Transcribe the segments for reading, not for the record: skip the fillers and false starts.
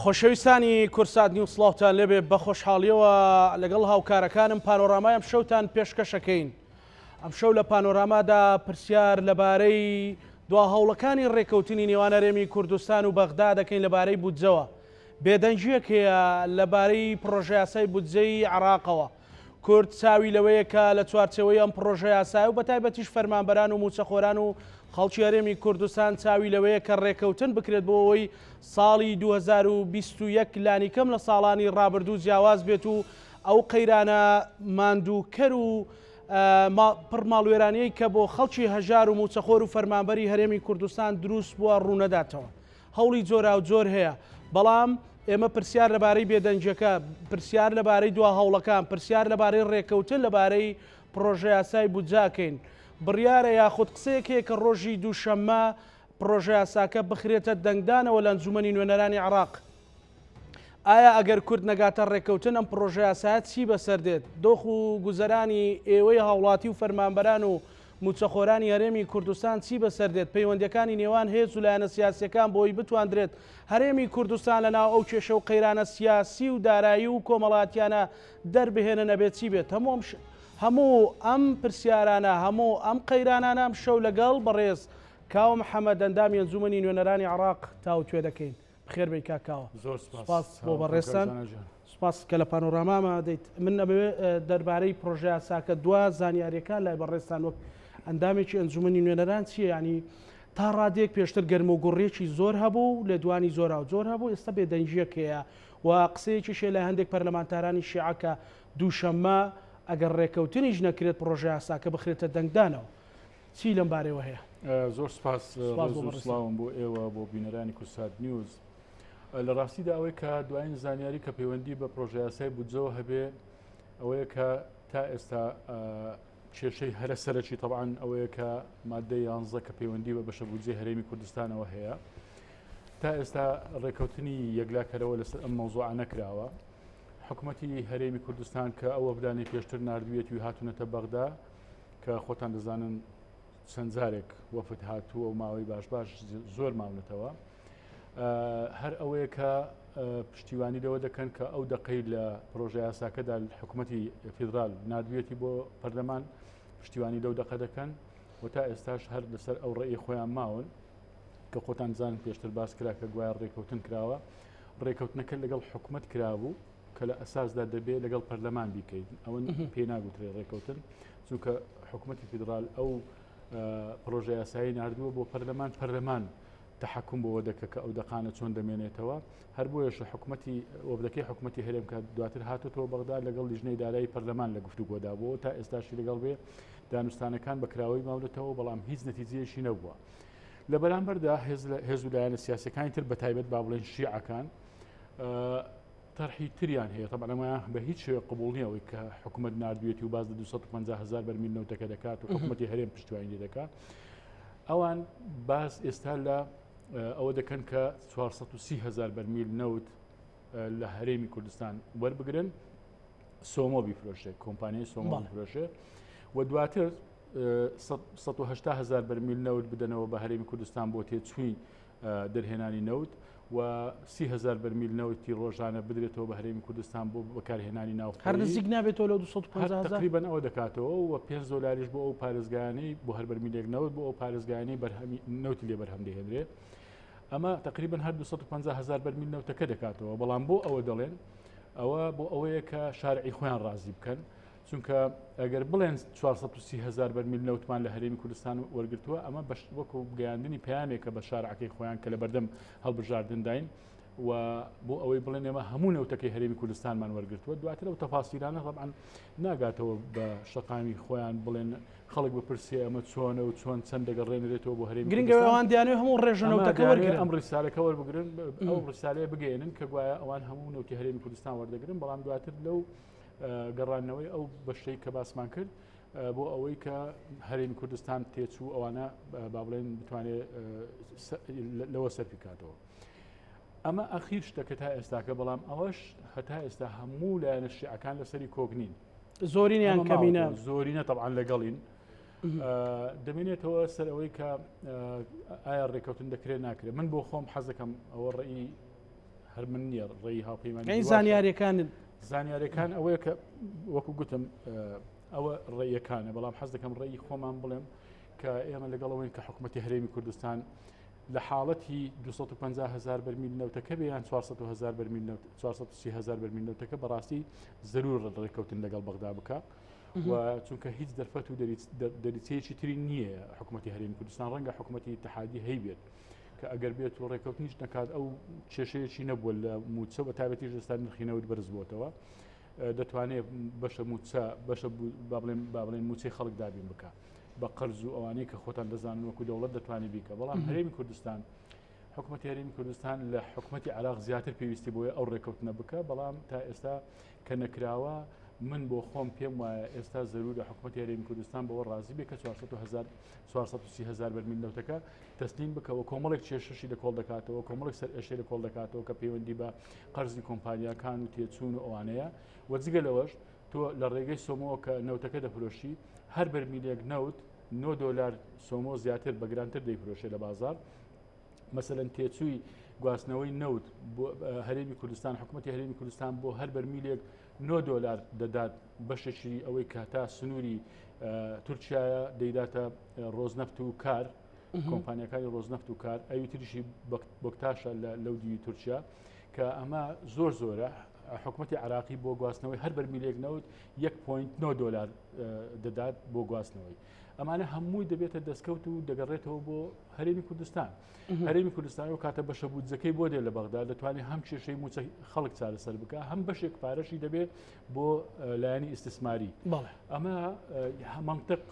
خۆشەویستانی کوردسات نیوز سڵاوتان لێبێ بە خۆشحاڵیەوە لەگەڵ هاوکارەکانم پانۆرامای ئەم شەوتان پێشکەشەکەین ئەم شەو لە پانۆرامادا پرسیار لەبارەی دوا هەوڵەکانی ڕێکەوتنی نێوان هەرێمی کوردستان و بەغدا دەکەین لەبارەی بودجەوە بێدەنگیەک هەیە لەبارەی پڕۆژەیاسای بودجەی عێراقەوە کورد چاوی لەوەیە کە لە چوارچێوەی ئەم پڕۆژەیاسایە و بەتایبەتیش فەرمانبەران و مووچەخۆران و خەڵکی هەرێمی کوردستان چاوی لەوەیە کە ڕێکەوتن بکرێت بۆ ئەوەی ساڵی 2021 لانیکەم لە ساڵانی ڕابردوو جیاواز بێت و ئەو قەیرانە ماندووکەر و پڕ ماڵوێرانیەی کە بۆ خەڵکی هەژار و مووچەخۆر و فەرمانبەری هەرێمی کوردستان دروست بووە ڕوونەداتەوە. هەوڵی جۆراوجۆر هەیە، بەڵام ئێمە پرسیار لەبارەی بێدەنگیەکە، پرسیار لەبارەی دوا هەوڵەکان، پرسیار لەبارەی ڕێککەوتن لەبارەی پڕۆژەیاسای بودجە ئەکەین. بڕیارە یاخود قسەیەک هەیە کە ڕۆژی دووشەممە پڕۆژەیاساکە بخرێتە دەنگدانەوە لە ئەنجومەنی نوێنەرانی عێراق. ئایا ئەگەر کورد نەگاتە ڕێککەوتن ئەم پڕۆژەیاسایە چی بەسەر دێت؟ دۆخ و گوزەرانی ئێوەی هاوڵاتی و فەرمانبەران و مووچەخۆرانی هەرێمی کوردستان چی بەسەر دێت؟ پەیوەندیەکانی نێوان هێز و لایەنە سیاسیەکان بۆی بتواندرێت هەرێمی کوردستان لە ناو ئەو کێشە و قەیرانە سیاسی و دارایی و کۆمەڵاتیانە دەربهێنن ئەبێت چی بێت؟ هەموو ئەم هەموو ئەم پرسیارانە هەموو ئەم قەیرانانە ئەمشەو لەگەڵ بەڕێز کاوە محەمەد ئەندامی ئەنجومەنی نوێنەرانی عێڕاق تاوتوێ دەکەین. بخێر بێی کاک کاوە. زۆر سپاس. سپاس بۆ بەڕێزتان. سپاس کە لە پانۆراماما دەیت. من ئەمەوێ دەربارەی پرۆژەیاساکە دوا زانیاریەکان لای بەڕێزتان وەک ئەندامێکی ئەنجومەنی نوێنەران چییە؟ ینی تا ڕادەیەک پێشتر گەرموگوڕیەکی زۆر هەبوو و لێدوانی جۆراوجۆر هەبوو، ئێستا بێدەنگییەک هەیە و قسەیەکیش هەیە لای هەندێک پەرلەمانتارانی شیعە کە دووشەممە ئەگەر ڕێکەوتنیش نەکرێت پڕۆژەیاساکە بخرێتە دەنگدانەوە. چی لەم بارەیەوە هەیە؟ زۆر سپاس ڕێز و سڵاوم بۆ ئێوە بۆ بینەرانی کوردسات نیوز. لە ڕاستیدا ئەوەی کە دوایین زانیاری کە پەیوەندی بە پرۆژەیاسای بودجەوە هەبێ ئەوەیە کە تا ئێستا کێشەی هەرە سەرەکی تەبعەن ئەوەیە کە مادە یانزە کە پەیوەندی بە بەشە بودجەی هەرێمی کوردستانەوە هەیە تا ئێستا ڕێکەوتنی یەکلاکەرەوە لەسەر ئەم مەوزوعە نەکراوە حکوومەتی هەرێمی کوردستان کە ئەو وەفدانەی پێشتر نردویەتی و هاتوونەتە بەغدا کە خۆتان دەزانن چەند جارێک وەفد هاتووە و ماوەی باش باش زۆر ماونەتەوە هەر ئەوەیە کە پشتیوانی لەوە دەکەن کە ئەو دەقەی لە پرۆژە یاساکەدا حکوومەتی فیدرال نردویەتی بۆ پەرلەمان پشتیوانی لەو دەقە دەکەن و تا ئێستاش هەر لەسەر ئەو ڕێی خۆیان ماون کە خۆتان زان پێشتر باس کرا کە گوایە ڕێکەوتن کراوە ڕێکەوتنەکە لەگەڵ حکوومەت کرابوو کە لە ئەساسدا دەبێ لەگەڵ پەرلەمان بیکەیت ئەوە پێی ناگوترێ ڕێکەوتن چونکە حکوومەتی فیدرال ئەو پرۆژە یاسایی نردووە بۆ پەرلەمان پەرلەمان تحکم بۆ دەکە کە ئەو دەقانە چۆن دەمێنێتەوە هەر بۆیەش حکوومەتی وەفدەکەی حکوومەتی هەرێم کە دواتر هاتوتەوە بەغدا لەگەڵ لیژنەی دارایی پەرلەمان لە گفتوگۆدا بۆ تا ئێستاشی لەگەڵ بێ دانوستانەکان بە کراوەی ماونەتەوە بەڵام هیچ نەتیجەیەکی نەبووە لە بەرامبەردا هێز و لایەنە سیاسەکانی تر بە تایبەت با بڵێن شیعەکان تەرحی تریان هەیە تەبعەن ئەمەیان بە هیچ شێوەیەک قبوڵ نییە ئەوەی کە حکوومەت ناردوویەتی و باس لە 250 هزار بەرمیل نەوتەکە دەکات و حکوومەتی هەرێم پشتیوانی لێ دەکات ئەوان باس ئێستا لە ئەوە دەکەن کە 430 هزار بەرمیل نەوت لە هەرێمی کوردستان وەربگرن سۆمۆ بیفرۆشێ کۆمپانیای سۆمۆ بفرۆشێ و دواتر 180 هزار بەرمیل نەوت بدەنەوە بە هەرێمی کوردستان بۆ تێچووی دەرهێنانی نەوت و 30هزار بەرمیل نەوتی ڕۆژانە بدرێتەوە بە هەرێمی کوردستان بۆ بەکارهێنانی ناو هەر نزیک نابێتەوە لەو 250 تقریبا ئەوە دەکاتەوە و 5 دلاریش بۆ ئەو پارێزگایانەی بۆ هەر بەرمیلێک نەوت بۆ ئەو پارێزگایانەی بەرهەمی نەوتی لێ بەرهەم دەهێنرێت ئەمە تقریبا هەر 250 هزار بەرمیل نەوتەکە دەکاتەوە بەڵام بۆ ئەوە دەڵێن ئەوە بۆ ئەوەیە کە شارعی خۆیان ڕازی بکەن چونکە ئەگەر بڵێن 430 هزار بەرمیل نەوتمان لە هەرێمی کوردستان وەرگتووە ئەمە بەش وەکو گەیاندنی پەیامێکە بە شارعەکەی خۆیان کە لە بەردەم هەڵبژاردنداین و بۆ ئەوەی بڵێن ئێمە هەموو نەوتەکەی هەرێمی کوردستانمان وەرگتووە دواتر ئەو تەفاسیلانە ڕەبان ناگاتەوە بە شەقامی خۆیان بڵێن خەڵک بپرسێ ئەمە چۆنە و چۆن چەند دەگەڕێنرێتەوە بۆ هەرێمی گرنگە ئەوان دیانەوە هەموو ڕێژە نەوتەکە وەرگرن ئەم ڕیسالەکە وەربگرن ئەو ڕسالەیە بگەێنن کە گوایە ئەوان هەموو نەوتی هەرێمی کوردستان وەردەگرن بەڵام دواتر لەو گەڕانەوەی ئەو بەشەی کە باسمان کرد بۆ ئەوەی کە هەرێمی کوردستان تێچوو ئەوانە با بڵێن بتوانێت لەوە سەرفی کاتەوە. ئەمە ئەخیر شتەکە تا ئێستاکە بەڵام ئەوەش هەتا ئێستا هەموو لایەنە شیعەکان لەسەری کۆک نین زۆرینیان کەمینە زۆرینە تەبعەن لەگەڵین دەمێنێتەوە سەر ئەوەی کە ئایا ڕێککەوتن دەکرێت ناکرێت من بۆ خۆم حەزەکەم ئەوە ڕێی. هەر من نییە ڕێی هاوپەیمانی زانیاریەکان زانیاریەکان ئەوەیە کە وەکو گوتم ئەوە ڕێیەکانە بەڵام حەز دەکەم ڕێی خۆمان بڵێم کە ئێمە لەگەڵەوەین کە حکوومەتتی هەرێمی کوردستان لە حاڵەتی 250 هزار بەرمیل نەوتەکە بێ یان 400 هزار بەرمیل نەوت 430 هزار بەرمیل نەوتەکە بەڕاستی زەرور ڕێککەوتن لەگەڵ بەغدا بکە و چونکە هیچ دەرفەت و دەریچەیەکی تری نییە حکوومەتتی هەرێمی کوردستان ڕەنگە حکوومەتتی اتحادی هەیبێت کە ئەگەر بێت و ڕێککەوتنیش نەکات ئەو کێشەیەکی نەبووە لە موچە بە تایبەتیش ئێستا نرخی نەوت بەرز بووەتەوە دەتوانێت بەشە موچە بەشە با بڵێن با بڵێن موچەی خەڵک دابین بکە بە قەرز و ئەوانەی کە خۆتان دەزانن وەکو دەوڵەت دەتوانێت بیکە بەڵام هەرێمی کوردستان حکوومەتی هەرێمی کوردستان لە حکوومەتی عراق زیاتر پێویستی بۆیە ئەو ڕێککەوتنە بکە بەڵام تا ئێستا کە نەکراوە من بۆ خۆم پێم وایە ئێستا زەرورە حکوومەتی هەرێمی کوردستان بەوە ڕازی بێ کە 430 هزار بەرمیل نەوتەکە تەسلیم بکەوە کۆمەڵێک کێشەشی لە کۆڵ دەکاتەوە کۆمەڵێک سەر ئێشەی لە کۆڵ دەکاتەوە کە پەیوەندی بە قەرزی کۆمپانیاکان و تێچوون و ئەوانەیە و جگە لەوەش تۆ لە ڕێگەی سۆمۆوە کە نەوتەکە دەفرۆشی هەر بەرمیلێک نەوت 9 دۆلار سۆمۆ زیاتر بە گرانتر دەیفرۆشێ لە بازار مەسەلەن تێچووی گواستنەوەی نەوت بۆ هەرێمی کوردستان حکوومەتی هەرێمی کوردستان بۆ هەر بەرمیلێک 9 دۆلار دەدات بەشێکی ئەوەی کە تا سنووری تورکایە دەیداتە ڕۆزنەفت و کار کۆمپانیەکانی ڕۆزنەفت و کار ئەوی تریشی بۆکتاشە لەو دیوی تورکیا کە ئەمە زۆر زۆرە حکوومەتتی عراقی بۆ گواستنەوەی هەر بەرمیلێک نەوت 1.9 دلار دەدات بۆ گواستنەوەی ئەمانە هەمووی دەبێتە دەستکەوت و دەگەڕێتەوە بۆ هەرێمی کوردستان هەرێمی کوردستان و کاتە بەشە بودجەکەی بۆ دێ لە بەغدا دەتوانێت هەم کێشەی موچە خەڵک چارەسەر بکە هەم بەشێک پارەشی دەبێت بۆ لایەنی ئیسیسماری ئەمە منطق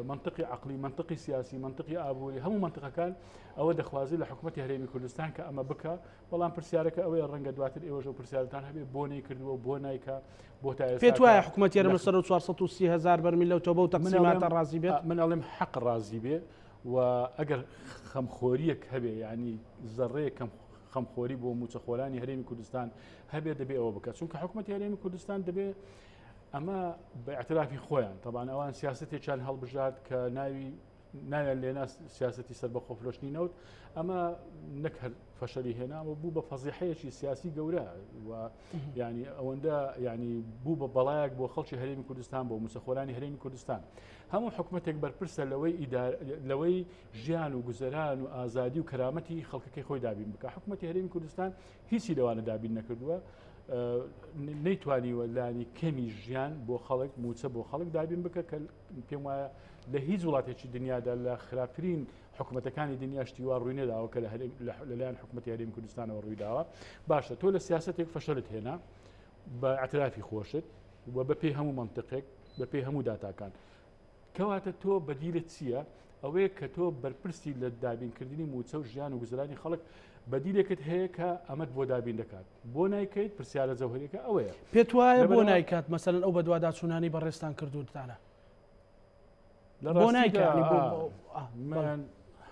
منطقی عقلی منطقی سیاسی منطقی ئابووری هەموو منطقەکان ئەوە دەخوازی لە حکوومەتتی هەرێمی کوردستان کە ئەمە بکە بەڵام پرسیارەکە ئەوەیە ڕەنگە دواتر ئێوەش ئەو پرسیارتان هەبێ بۆ نەیکردووە بۆ نایکا بۆ تا ئێستا پێت وایە حکوومەت هەرێم لەسەر 430 هزار بەرمیل لەو تۆبە و تەقسیماتە ڕازی بێت؟ من ئەڵێم حەق ڕازی بێ و ئەگەر خەمخۆریەک هەبێ یعنی زەڕەیەک کەم خەمخۆری بۆ موچەخۆرانی هەرێمی کوردستان هەبێ دەبێ ئەوە بکات چونکە حکوومەتی هەرێمی کوردستان دەبێ ئەمە بە اعترافی خۆیان تەبان ئەوان سیاستێکیان هەڵبژارد کە ناوی ناویان لێنا سیاسەتی سەربەخۆ فرۆشتنی نەوت ئەمە نەک هەر فەشەلی هێنا و بوو بە فەزیحەیەکی سیاسی گەورە و ینی ئەوەندە ینی بوو بە بەڵایەک بۆ خەڵکی هەرێمی کوردستان بۆ موسەخۆرانی هەرێمی کوردستان هەموو حکوومەتێک بەرپرسە لەوەی لەوەی ژیان و گوزەران و ئازادی و کەرامەتی خەڵکەکەی خۆی دابین بکە حکوومەتی هەرێمی کوردستان هیچی لەوانە دابین نەکردووە نەیتوانیوە لانی کەمی ژیان بۆ خەڵک موچە بۆ خەڵک دابین بکە کە پێم وایە لە هیچ وڵاتێکی دنیادا لە خراپترین حکوومەتەکانی دنیا شتی وا ڕووی نەداوە کە لەلایەن حکوومەتی هەرێمی کوردستانەوە ڕوویداوە باشە تۆ لە سیاستێک فەشەلت هێنا بە اعترافی خۆشت و بە پێی هەموو منطقێک بە پێی هەموو داتاکان کەواتە تۆ بەدیلت چییە؟ ئەوەیە کە تۆ بەرپرسی لە دابینکردنی موچە و ژیان و گوزرانی خەڵک بەدیلێکت هەیە کە ئەمەت بۆ دابین دەکات بۆ نایکەیت پرسیارە جەوهریەکە ئەوەیە. پێت وایە بۆ نایکات مەسەلەن ئەو بەدواداچوونانەی بەڕێزتان کردووتانە؟ لە بۆ نایکات ڕاستیدا یانی بۆ من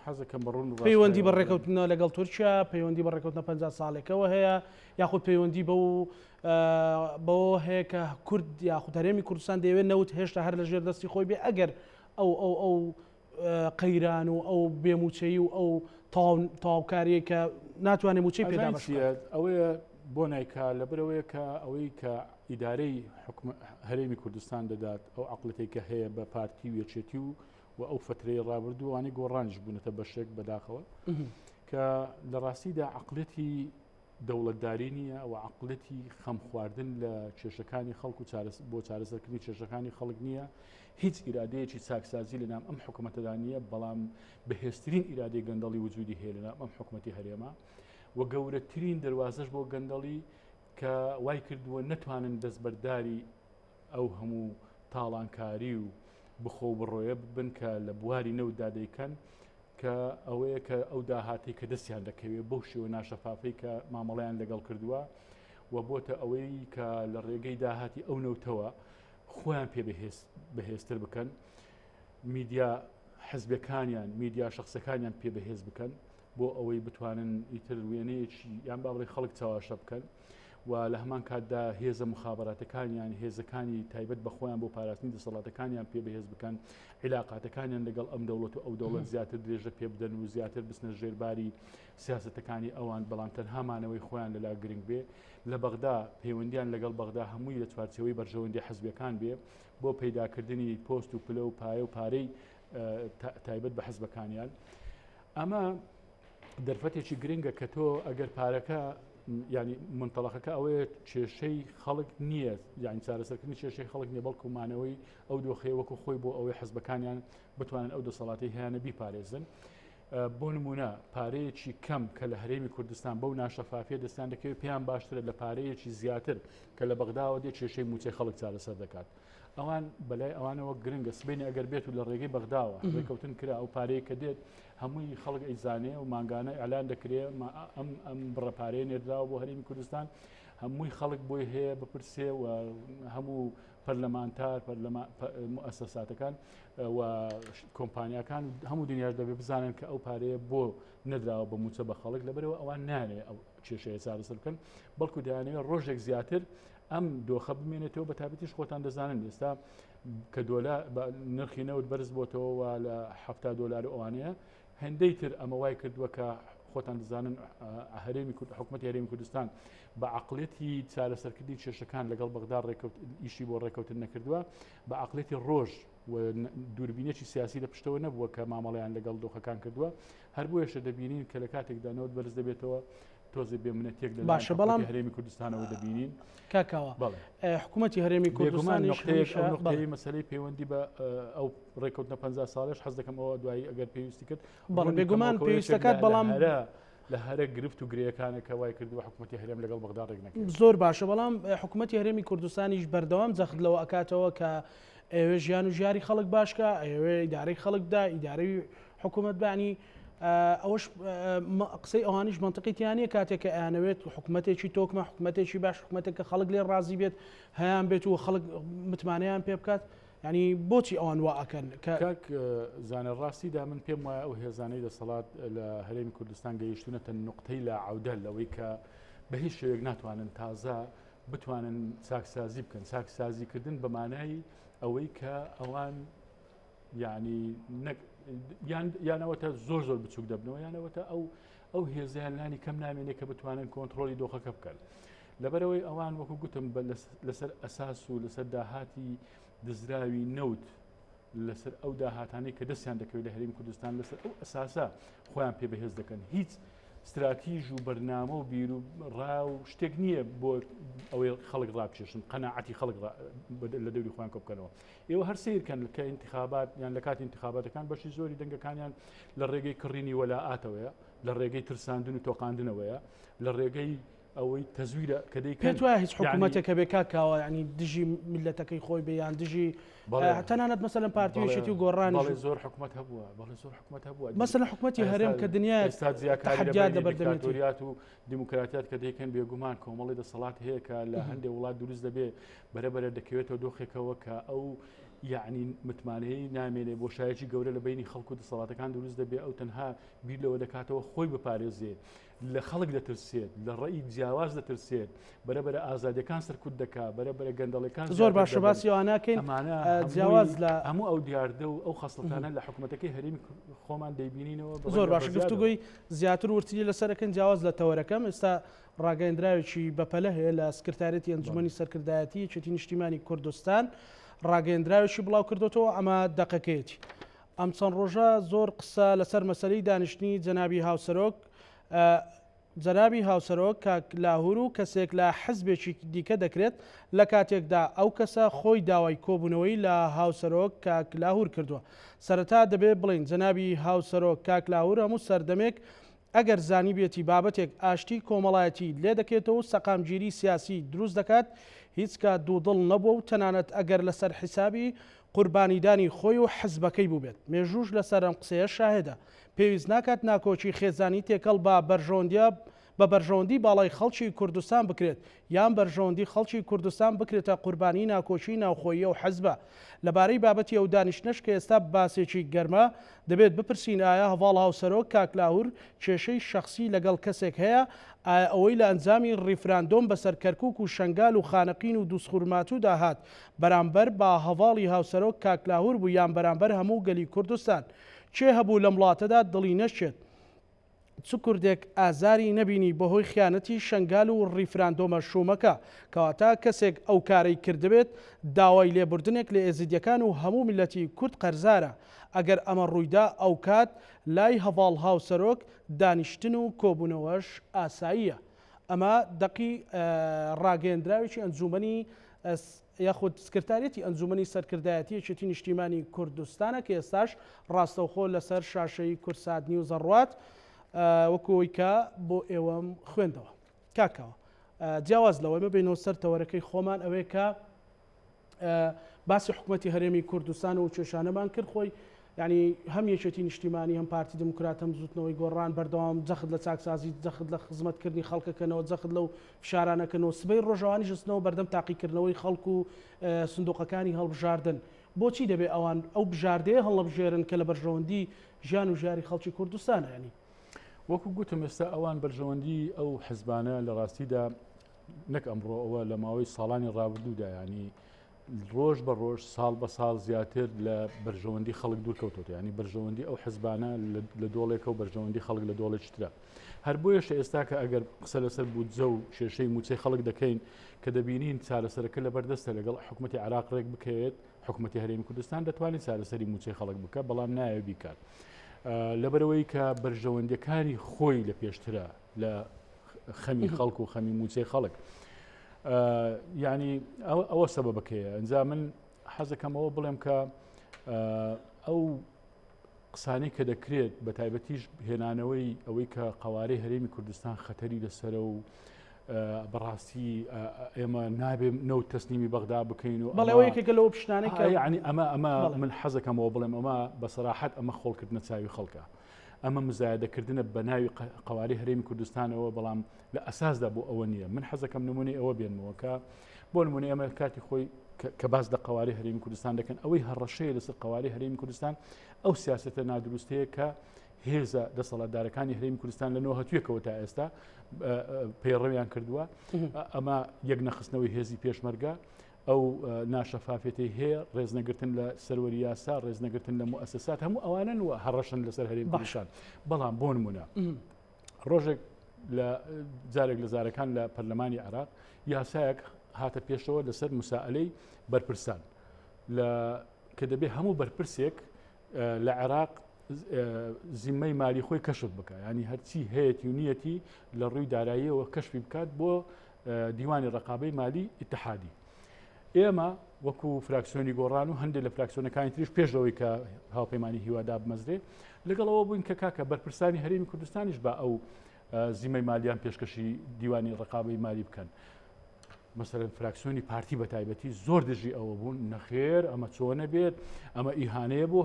حەزەکەم بە ڕوون و پەیوەندی بە ڕاشکاوی بڵێم. ڕێکەوتنە لەگەڵ تورکیا پەیوەندی بە ڕێکەوتنە 50 ساڵێکەوە هەیە یاخود پەیوەندی بەو بەوە هەیە کە کورد یاخود هەرێمی کوردستان دەیەوێت نەوت هێشتا هەر لە ژێر دەستی خۆی بێ ئەگەر ئەو ئەو ئەو قەیران و ئەو بێموچەیی و ئەو تەواوکاریە کە ناتوانێت موچەی پێدا ئەوەیە بۆ نایکا لەبەرەوەیە کە ئەوەی کە ئیدارەی حکوم هەرێمی کوردستان دەدات ئەو عقلەتێک کە هەیە بە پارتی و یەکێتی و و ئەو فترەی ڕابردووانی گۆڕانیش بوونەتە بەشێک بەداخەوە کە لە ڕاستیدا عقلەتی دەوڵەتداری نییە و عەقڵیەتی خەمخواردن لە کێشەکانی خەڵک و بۆ چارەسەرکردنی کێشەکانی خەڵک نییە، هیچ ئیرادەیەکی چاکسازی لە نام ئەم حکوومەتەدا نییە، بەڵام بەهێزترین ئیرادەی گەندەڵی وجودی هەیە لە نام ئەم حکوومەتی هەرێمە و گەورەترین دەروازەش بۆ گەندەڵی کە وای کردووە نەتوانن دەستبەرداری ئەو هەموو تاڵانکاری و بخۆ و بڕۆیە ببن کە لە بواری نەوتدا دەیکەن کە ئەوەیە کە ئەو داهاتەی کە دەستیان دەکەوێت بەو شێوە ناشەفافەی کە مامەڵەیان لەگەڵ کردووە و بۆتە ئەوەی کە لە ڕێگەی داهاتی ئەو نەوتەوە خۆیان پێ بەهێز بەهێزتر بکەن میدیا حزبەکانیان میدیا شخصەکانیان پێ بەهێز بکەن بۆ ئەوەی بتوانن ئیتر وێنەیەکی یان با بڵێ خەڵک چاواشە بکەن. و لە هەمان کاتدا هێزە مخابراتەکانیان هێزەکانی تایبەت بە خۆیان بۆ پاراستنی دەسەڵاتەکانیان پێ بەهێز بکەن عیلاقاتەکانیان لەگەڵ ئەم دەوڵەت و ئەو دەوڵەت زیاتر درێژە پێ بدەن و زیاتر بچنە ژێرباری سیاسەتەکانی ئەوان بەڵام تەنها مانەوەی خۆیان لەلا گرنگ بێ لە بەغدا پەیوەندیان لەگەڵ بەغدا هەمووی لە چوارچێوەی بەرژەوەندی حزبەکان بێ بۆ پەیداکردنی پۆست و پلە و پایە و پارەی تایبەت بە حزبەکانیان ئەمە دەرفەتێکی گرنگە کە تۆ ئەگەر پارەکە ینی منتەڵەکەکە ئەوەیە کێشەی خەڵک نییە یعنی چارەسەرکردنی کێشەی خەڵک نیە بەڵکو مانەوەی ئەو دۆخەیە وەکو خۆی بۆ ئەوەی حزبەکانیان بتوانن ئەو دەسەڵاتی هەیەە بیپارێزن. بۆ نمونە پارەیەکی کەم کە لە هەرێمی کوردستان بەو ناشەفافیە دەستیان دەکەوێت پێیان باشترە لە پارەیەکی زیاتر کە لە بەغداوە دێ کێشەی موچەی خەڵک چارەسەر دەکات. ئەوان بەلای ئەوانەوە گرنگە سبینی ئەگەر بێت و لە ڕێگەی بەغداوە ڕێککەوتن کرا ئەو پارەیە کە دێت هەمووی خەڵک ئەیزانێ و مانگانە ئەلان دەکرێ ئەم ئەم بڕە پارەیە نێردراوە بۆ هەرێمی کوردستان هەمووی خەڵک بۆی هەیە بپرسێ و هەموو پەرلەمانتار موسەساتەکان و کۆمپانیاکان هەموو دنیاش دەبێت بزانن کە ئەو پارەیە بۆ نەدراوە بە موچە بە خەڵک لەبەرەوە ئەوان نانێ ئەو کێشەیە چارەسەر بکەن بەڵکو دەیانەوێت ڕۆژێک زیاتر ئەم دۆخە بمێنێتەوە بە تابەتیش خۆتان دەزانن ئێستا کە دۆلا نرخی نەوت بەرز بۆتەوە و لە ه دۆلار و ئەوانەیە هەندەی تر ئەمە وای کردووە کە خۆتان دەزانن هەرێمی کورد حکوومەت هەرێمی کوردستان بە عقلێتی چارەسەرکردنی کێشەکان لەگەڵ بەغدا ڕێکەوت ئیشی بۆ ڕێکەوتن نەکردووە بە عقلێتی ڕۆژ و دووربینێکی سیاسی لە پشتەوە نەبووە کە مامەڵیان لەگەڵ دۆخەکان کردووە هەر بۆیەشە دەبینین کە لە کاتێکدا نەوت بەرز دەبێتەوە تۆزێ بێ منەتێک لە باشە بەڵام هەرێمی کوردستانەوە دەبینین کاکاوە حکوومەتی هەرێمی کوردستان نقطەیەک مەسلەی پەیوەندی بە ئەو ڕێککەوتنە 50 ساڵش حەز دەکەم ئەوە دوایی ئەگەر پێویستی کرد بەڵێ بێگومان پێویستەکات بەڵام لە هەرە گرفت و گرێیەکانە کە وای کردووە حکوومەتی هەرێم لەگەڵ بەغدا ڕێک نەکەوێت. زۆر باشە بەڵام حکوومەتی هەرێمی کوردستانیش بەردەوام جەخت لەوە ئەکاتەوە کە ئەیەوێ ژیان و ژیاری خەڵک باشکە ئەیەوێ ئیدارەی خەڵک دا ئیدارەی حکوومەت بانی ئەوەش قسەی ئەوانیش منطقی تیانە کاتێک کە ئەیانەوێت حکوومەتێکی تۆکمە حکوومەتێکی باش حکوومەتێک کە خەڵک لێ ڕازی بێت هەیان بێت و خەڵک متمانەیان پێ بکات ینی بۆچی ئەوان وا ئەکەن کە کاک زانە ڕاستیدا من پێم وایە ئەو هێزانەی دەسەڵات لە هەرێمی کوردستان گەیشتونەتە نقطەی لا عودە لەوەی کە بە هیچ شێوەیەک ناتوانن تازە بتوانن چاکسازی بکەن چاکسازیکردن بە مانای ئەوەی کە ئەوان یعنی نەک یانەوەتە زۆر زۆر بچوک دەبنەوە یانەوەتە ئەو ئەو هێزیان لانی کەم نامێنێ کە بتوانن کۆنتترۆلی دۆخەکە بکەن لەبەرەوەی ئەوان وەکو گوتم لەسەر ئەساس و لەسەر داهاتی دزراوی نەوت لەسەر ئەو داهاتانەی کە دەستیان دەکەوێت لە هەرێمی کوردستان لەسەر ئەو ئەساسە خۆیان پێ بەهێز دەکەن هیچ ستراتیژ و بەرنامە و بیر و ڕا و شتێک نییە بۆ ئەوەی خەڵک ڕابکێشن قەناعەتی خەڵک لە دەوری خۆیان کۆ بکەنەوە ئێوە هەر سیرکەن کە انتخابات یان لە کاتی انتخاباتەکان بەشی زۆری دەنگەکانیان لە ڕێگەی کڕینی وەلائاتەوەیە لە ڕێگەی ترساندن و تۆقاندنەوەیە لە ڕێگەی ئەوەی تەزویرە کە دەیکەن. پێت وایە هیچ حکوومەتێک هەبێ کاک کاوە یانی دژی میللەتەکەی خۆی بێ یان دژی تەنانەت مەسەلەن پارتی و یەکێتی و گۆڕانیش بەڵێ زۆر حکوومەت هەبووە بەڵێ زۆر حکوومەت هەبووە مەسەلەن حکوومەتی هەرێم کە دنیایە ئێستا جیاکاری لە تەحەدیات بەینی لەبەردەمێتی. دیکتاتۆریات و دیموکراتیات کە دەیکەن بێگومان کۆمەڵی دەسەڵات هەیە کە لە هەندێک وڵات دروست دەبێ بەرە بەرە دەکەوێتەوە دۆخێکەوە کە ئەو یعنی متمانەیە نامێنێ بۆشایەکی گەورە لە بینی خەڵک و دەسەڵاتەکان دروست دەبێ ئەو تەنها بیر لەوە دەکاتەوە خۆی بپارێزێ لە خەڵک دەترسێت، لە ڕەئی جیاواز دەترسێت، بەرە بەرە ئازادیەکان سەرکوت دەکا، بەرە بەرە گەندەڵیەکان زۆر زیاتر باشە دەبن. باسی ئەوانە ناکەین ئەمانە جیاواز هەمووی لە هەموو ئەو دیاردە و ئەو خەسڵەتانە لە حکومەتەکەی هەرێمی خۆمان دەیبینینەوە بە زۆر ڕەنگە باشە بە زیادەوە. گفتوگۆی زیاتر وردتری لەسەر ئەکەین جیاواز لە تەوەرەکەم ئێستا ڕاگەیەندراوێکی بەپەلە هەیە لە سکرتاریەتی بەڵێ. ئەنجومەنی سەرکردایەتی یەکێتی نیشتیمانی کوردستان ڕاگەیەندراوێکی بڵاو کردۆتەوە ئەمە دەقەکەیەتی ئەم چەند ڕۆژە زۆر قسە لەسەر مەسەلەی دانیشتنی جەنابی هاوسەرۆک جەنابی هاوسەرۆک کاک لاهور و کەسێک لە حزبێکی دیکە دەکرێت لە کاتێکدا ئەو کەسە خۆی داوای کۆبوونەوەی لە هاوسەرۆک کاک لاهور کردووە. سەرەتا دەبێ بڵێین جەنابی هاوسەرۆک کاک لاهور هەموو سەردەمێک ئەگەر زانیبێتی بابەتێک ئاشتی کۆمەڵایەتی لێدەکێتەوە و سەقامگیری سیاسی دروست دەکات هیچ کات دوودڵ نەبووە و تەنانەت ئەگەر لەسەر حیسابی قوربانیدانی خۆی و حزبەکەی بووبێت مێژووش لەسەر ئەم قسەیە شاهێدە. پێویست ناکات ناکۆکی خێزانی تێکەڵ بە بەرژەوەندیە بە بەرژەوەندی باڵای خەڵکی کوردستان بکرێت یان بەرژەوەندی خەڵکی کوردستان بکرێتە قوربانی ناکۆکی ناوخۆیی ئەو حزبە. لەبارەی بابەتی ئەو دانیشتنەش کە ئێستا باسێکی گەرمە، دەبێت بپرسین ئایا هەڤاڵ هاوسەرۆک کاک لاهور کێشەی شەخسی لەگەڵ کەسێک هەیە؟ ئایا ئەوەی لە ئەنجامی ڕیفراندۆم بەسەر کەرکوک و شەنگال و خانەقین و دوزخورماتودا هات بەرامبەر بە هەڤاڵی هاوسەرۆک کاک لاهور بوو یان بەرامبەر هەموو گەلی کوردستان؟ کێ هەبوو لەم وڵاتەدا دڵی نەشکێت؟ چ کوردێک ئازاری نەبینی بەهۆی خیانەتی شەنگال و ڕیفراندۆمە شوومەکە؟ کەواتە کەسێک ئەو کارەی کردبێت داوای لێبوردنێک لە ئێزیدیەکان و هەموو میللەتی کورد قەرزارە. ئەگەر ئەمە ڕوویدا ئەوکات لای هەڤاڵ هاوسەرۆک دانیشتن و کۆبوونەوەش ئاساییە. ئەمە دەقی ڕاگەیەندراوێکی ئەنجوومەنی یاخود سکرتاریەتی ئەنجومەنی سەرکردایەتی یەکێتی نیشتیمانی کوردستانە کە ئێستاش ڕاستەوخۆ لەسەر شاشەی کوردسات نیوز ئەڕوات وەکو ئەوەی کە بۆ ئێوەم خوێندەوە. کاک کاوە جیاواز لەوە ئێمە بێینەوە سەر تەوەرەکەی خۆمان ئەوەیە کە باسی حکوومەتی هەرێمی کوردستان و کێشانەمان کرد خۆی یانی هەم یەکێتی نیشتیمانی هەم پارتی دیموکرات هەم بزوتنەوەی گۆڕان بەردەوام جەخت لە چاکسازی جەخت لە خزمەتکردنی خەڵکەکەنەوە جەخت لەو فشارانەکەنەوە سبەی ڕۆژەوانیش ئەچنەوە بەردەم تاقیکردنەوەی خەڵک و سندوقەکانی هەڵبژاردن بۆچی دەبێ ئەوان ئەو بژاردەیە هەڵنەبژێرن کە لە بەرژەوەندی ژیان و ژیاری خەڵکی کوردستانە یانی. وەکو گوتم ئێستا ئەوان بەرژەوەندی ئەو حزبانە لە ڕاستیدا نەک ئەمڕۆ ئەوە لە ماوەی ساڵانی ڕابردوودا ینی ڕۆژ بە ڕۆژ ساڵ بە ساڵ زیاتر لە بەرژەوەندی خەڵک دوور کەوتۆتە ینی بەرژەوەندی ئەو حزبانە لە دۆڵێکە و بەرژەوەندی خەڵک لە دۆڵێکی ترە هەر بۆیەشە ئێستا کە ئەگەر قسە لەسەر بودجە و کێشەی موچەی خەڵک دەکەین کە دەبینین چارەسەرەکە لە بەردەستە لەگەڵ حکوومەتتی عراق ڕێک بکەوێت حکوومەتتی هەرێمی کوردستان دەتوانێت چارەسەری موچەی خەڵک بکە بەڵام نایە بیکات لەبەرەوەی کە بەرژەوەندیەکانی خۆی لە پێشترە لە خەمی خەڵک و خەمی موچەی خەڵک یعنی ئەوە سەبەبەکەیە ئەنجا من حەزەکەمەوە بڵێم کە ئەو قسانەی کە دەکرێت بە تایبەتیش هێنانەوەی ئەوەی کە قوارەی هەرێمی کوردستان خەتەری لەسرە و بەڕاستی ئێمە نابێ نەوت تەسلیمی بەغدا بکەین و بەڵێ یەکێکە لەو پشتانەی کە ینی ئەمە ئەمە من حەزەکەمەوە بڵێم ئەمە بە سەراحەت ئەمە خۆڵکردنە چاوی خەڵکە ئەمە مزایدەکردنە بە ناوی قوارەی هەرێمی کوردستانەوە بەڵام لە ئەساسدا بۆ ئەوە نییە من حەزەکەم نمونەی ئەوە بێنمەوە کە بۆ نمونە ئێمە کاتی خۆی کە باس لە قوارەی هەرێمی کوردستان دەکەن ئەوەی هەڕەشەیە لەسەر قوارەی هەرێمی کوردستان ئەو سیاستە نادروستەیە کە هێزە دەسەڵاتدارەکانی هەرێمی کوردستان لە نۆهتویەکەوە تا ئێستا پەیڕەویان کردووە ئەمە یەک نەخستنەوەی هێزی پێشمەرگە ئەو ناشەفافێتی هەیە ڕێزنەگرتن لە سەروەری یاسا ڕێزنەگرتن لە موئەسەسات هەموو ئەوانن و هەڕەشن لەسەر هەرێم باشان بەڵام بۆ نمونە ڕۆژێک لە جارێک لە زارەکان لە پەرلەمانی عێراق یاسایەک هاتە پێشەوە لەسەر مسائلەی بەرپرسان لە کە دەبێ هەموو بەرپرسێک لە عێراق زیمەی مالی خۆی کەشف بکە ینی هەرچی هەیەتی و نیەتی لە ڕووی داراییەوە کەشفی بکات بۆ دیوانی ڕقابەی مالی ئیتحادی ئێمە وەکو فراکسیۆنی گۆڕان و هەندێک لە فراکسیۆنەکانی تریش پێش لەوەی کە هاوپەیمانی هیوا دابمەزرێ لەگەڵ ئەوە بووین کە کاکە بەرپرسانی هەرێمی کوردستانیش بە ئەو زیمەی مالیان پێشکەشی دیوانی ڕقابەی مالی بکەن. مەسەرەن فراکسیۆنی پارتی بە تایبەتی زۆر دژی ئەوە بوون نەخێر ئەمە چۆنە بێت ئەمە ئیهانەیە بۆ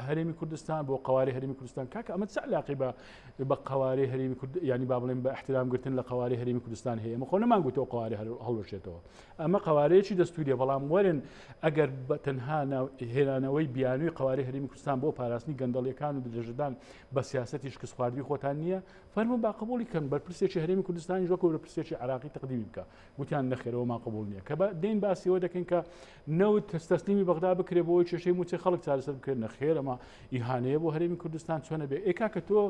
هەرێمی کوردستان بۆ قواری هەرێمی کوردستان کاکە ئەمە چ علاقی بە بە قوارەی هەرێمی کورد ینی با بڵێن بە احترام گرتن لە قوارەی هەرێمی کوردستان هەیە ئەمە خۆ نەمان گوتەوە قوارە هەڵوەشێتەوە ئەمە قوارەیەکی دەستوریە بەڵام وەرن ئەگەر بە تەنها هێنانەوەی بیانوی قوارەی هەرێمی کوردستان بۆ پاراستنی گەندەڵیەکان و درێژەدان بە سیاسەتی شکستخواردوی خۆتان نییە فەرموون با قبوڵی کەن بەرپرسێکی هەرێمی کوردستانیش وەکو بەرپرسێکی عراقی تەقدیمی بکە گوتیان نەخێرەوەمان قبوڵ نییە کە بە دێن باسیەوە دەکەین کە نەوت تەسلیمی بەغدا بکرێ بۆی کێشەی موچەی خەڵک چارەسەر بکرێت نەخێر ئەمە ئیهانەیە بۆ هەرێمی کوردستان چۆنە بێ ئێ کاکە تۆ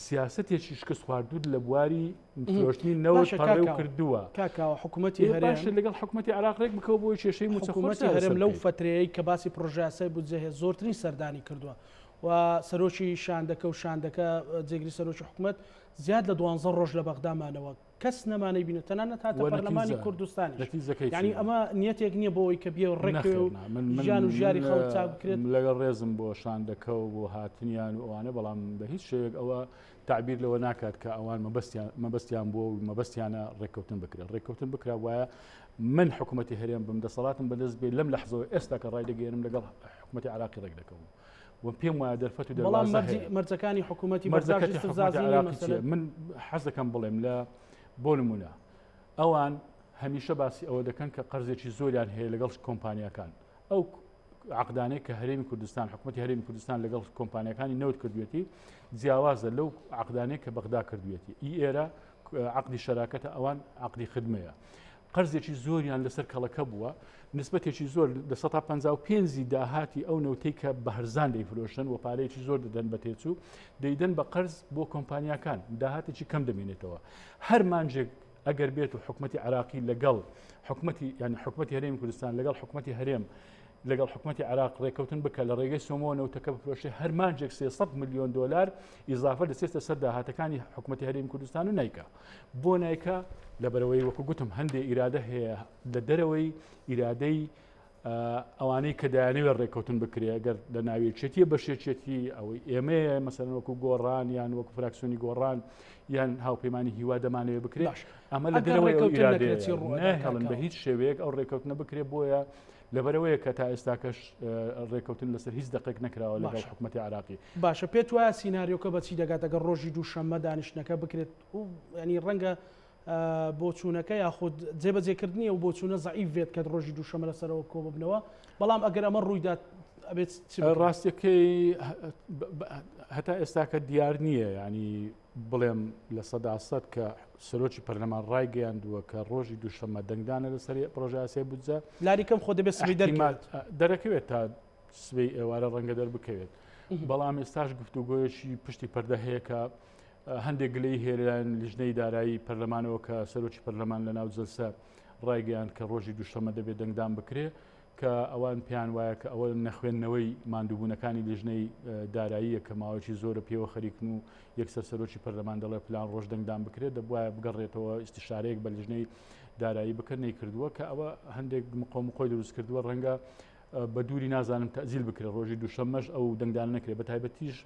سیاسەتێکی شکست خواردوت لە بواری فرۆشتنی نەوت پەڕێو کردووە کاکاوە حکوومەتی هەرێم لەگەڵ حکوومەتی عراق ڕێک بکەوە بۆی کێشەی موچە حکوومەتی هەرێم لەو فترەیە کە باسی پرۆژەیاسای بودجە هەیە زۆرترین سەردانی کردووە و سەرۆکی شاندەکە و شاندەکە جێگری سەرۆکی حکوومەت زیاد لە دوانزە ڕۆژ لە بەغدا مانەوە کەس نەما نەیبینێت تەنانەت هاتە پەرلەمانی کوردستانیش یعنی ئەمە نیەتێک نییە بۆ ئەوەی کە بێ ڕێکەوێ و ژیان و ژیاری خەڵک چاک بکرێت لەگەڵ ڕێزم بۆ شاندەکە و بۆ هاتنیان و ئەوانە بەڵام بە هیچ شێوەیەک ئەوە تعبیر لەوە ناکات کە ئەوان مەبەستیان مەبەستیان بووە و مەبەستیانە ڕێککەوتن بکرێت ڕێککەوتن بکرا وایە من حکوومەتی هەرێم بم دەسەڵاتم بەدەست بێ لەم لەحزەوە ئێستا کە ڕای دەگەێنم لەگەڵ حکوومەتی عراقی ڕێک دەکەوم. و پێم وایە دەرفەت و بەڵام دەروازە مەرجی هەیە. مەرجەکانی حکوومەتی بەغداش مەرجەکەتی حکوومەتی ئیستفزازی نین عێراقی مەسەلەن؟ چییە؟ من حەز دەکەم بڵێم لە بۆ نموونە ئەوان هەمیشە باسی ئەوە دەکەن کە قەرزێکی زۆریان هەیە لەگەڵ کۆمپانیاکان ئەو عقدانەی کە هەرێمی کوردستان حکوومەتی هەرێمی کوردستان لەگەڵ کۆمپانیەکانی نەوت کردوێتی جیاوازە لەو عقدانەی کە بەغدا کردوێتی ئی ئێرە عقدی شەراکەتە ئەوان عقدی خدمەیە قەرزێکی زۆریان لەسەر کەڵەکە بووە، نسبەتێکی زۆر 55% ی داهاتی ئەو نەوتەی کە بە هەرزان دەیفرۆشن و پارەیەکی زۆر دەدەن بە تێچوو دەیدەن بە قەرز بۆ کۆمپانیاکان، داهاتێکی کەم دەمێنێتەوە. هەر مانجێک ئەگەر بێت و حکومەتی عێراقی لەگەڵ حکومەتی یانی حکومەتی هەرێمی کوردستان لەگەڵ حکومەتی هەرێم لەگەڵ حکومەتی عێراق ڕێککەوتن بکە لە ڕێگەی سۆمۆ نەوتەکە بفرۆشێ هەر مانجێک 300 میلیۆن دلار ئیزافە دەچێتە سەر داهاتەکانی حکومەتی هەرێمی کوردستان و نیکە بۆ نایکا؟ لەبەرئەوەی وەکو گوتم هەندێ ئیرادە هەیە لە دەرەوەی ئیرادەی ئەوانەی کە دایانەوێت ڕێککەوتن بکرێ ئەگەر لە ناویەکێتیە بەشێکێتی ئەوەی ئێمەیە مەسەلەن وەکو گۆڕان یان وەکو فراکسیۆنی گۆڕان یان هاوپەیمانی هیوا دەمانەوێت بکرێ باش ئەمە لە ئەگەر دەرەوەی ئەو ڕێککەوتن ئیرادەیە نەکرێت چی ڕوو ئەدا ناهێڵن بە کاکاوە؟ هیچ شێوەیەک ئەو ڕێککەوتنە بکرێ بۆیە لەبەرەوەیە کە تا ئێستاکەش ڕێککەوتن لەسەر هیچ دەقێک نەکراوە لەگەڵ باشە حکومەتی عێراقی. باشە پێت وایە سیناریۆکە بە چی دەگات ئەگەر ڕۆژی دووشەممە دانیشتنەکە بکرێت و ینی ڕەنگە بۆچوونەکە یاخود جێبەجێکردنی ئەو بۆچوونە زەعیف بێت کە ڕۆژی دووشەمە لەسەرەوە کۆ ببنەوە بەڵام ئەگەر ئەمە ڕوویدات ئەبێت چ بکرێت؟ ڕاستیەکەی هەتا ئێستاکە دیار نییە ینی بڵێم 100% کە سەرۆکی پەرلەمان ڕایگەیاندووە کە ڕۆژی دووشەممە دەنگدانە لەسەر پرۆژاسیای بودجە لاری کەم خۆ دەبێت سبەی دەرکەوێت دەرەکەوێت تا سبەی ئێوارە ڕەنگە دەربکەوێت بەڵام ئێستاش گفتوگۆیەکی پشتی پەردە هەیە کە هەندێک گلەی هەیە لەلایەن لیژنەی دارایی پەرلەمانەوە کە سەرۆکی پەرلەمان لە ناو جەلسە ڕایگەیاند کە ڕۆژی دووشەممە دەبێت دەنگدان بکرێ کە ئەوان پێیان وایە کە ئەوە نەخوێندنەوەی ماندووبوونەکانی لیژنەی داراییە کە ماوەیەکی زۆرە پێوە خەریکن و یەکسەر سەرۆکی پەرلەمان دەڵێ پلان ڕۆژ دەنگدان بکرێت دەبواە بگەڕێتەوە ئیستیشارەیەک بە لیژنەی دارایی بکەن نەیکردووە کە ئەوە هەندێک مقۆمقۆی دروست کردووە ڕەنگە بە دووری نازانم تەئجیل بکرێت ڕۆژی دووشەممەش ئەو دەنگدانە نەکرێت بە تایبەتیش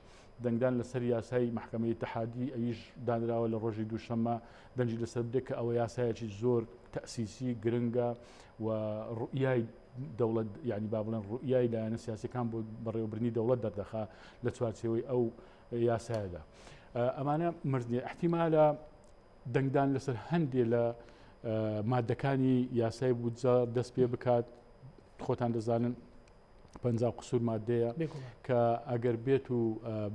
دەنگدان لەسەر یاسای مەحکەمەی ئیتحادی ئەویش دانراوە لە ڕۆژی دووشەممە دەنگی لەسەر بدرێت کە ئەوە یاسایەکی زۆر تەئسیسی گرنگە و ڕوئیای دەوڵەت یعنی با بڵێن ڕوئیای لایەنە سیاسەکان بۆ بەڕێوەبردنی دەوڵەت دەردەخا لە چوارچێوەی ئەو یاسایەدا ئەمانە مردنی احتیمالە دەنگدان لەسەر هەندێ لە مادەکانی یاسای بودجە دەست پێ بکات خۆتان دەزانن پ قسوور مادەیە کە ئەگەر بێت و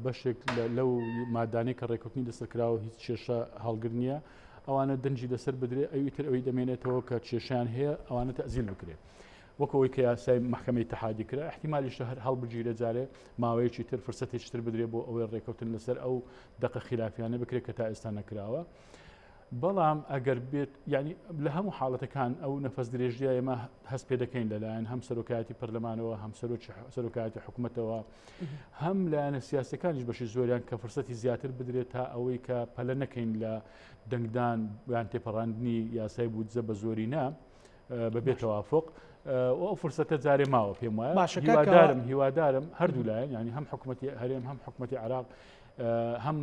بەشێک لەو مادانەی کە ڕێکوتنی لەسەر کراوە هیچ کێشە هەڵگر نییە ئەوانە دەنجی لەسەر بدرێ ئەوی تر ئەوی دەمێنێتەوە کە کێشیان هەیە ئەوانە تەزیل بکرێت وەکەوەی کە یاسای محکمەی تەحادی کرا احتیممالیشە هەر هەڵبگیرە جارێ ماوەیەکی تر فرسەتێکی تر بدرێ بۆ ئەوەی ڕێککەوتن لەسەر ئەو دەقە خلافیانە بکرێت کە تا ئێستا نەکراوە. بەڵام ئەگەر بێت یعنی لە هەموو حاڵەتەکان ئەو نەفەس درێژیە ئێمە هەست پێ دەکەین لەلایەن هەم سەرۆکایەتی پەرلەمانەوە هەم سەرۆکی سەرۆکایەتی حکوومەتەوە هەم لایەنە سیاسەکانیش بەشی زۆریان کە فرسەتی زیاتر بدرێت تا ئەوەی کە پەلە نەکەین لە دەنگدان یان تێپەڕاندنی یاسای بودجە بە زۆری نا بەبێ تەوافق ئەو فرسەتە جارێ ماوە پێم وایە باشە هیوادارم هیوادارم هەردوو لایەن ینی هەم حکوومەتی هەرێم هەم حکوومەتی عراق هەم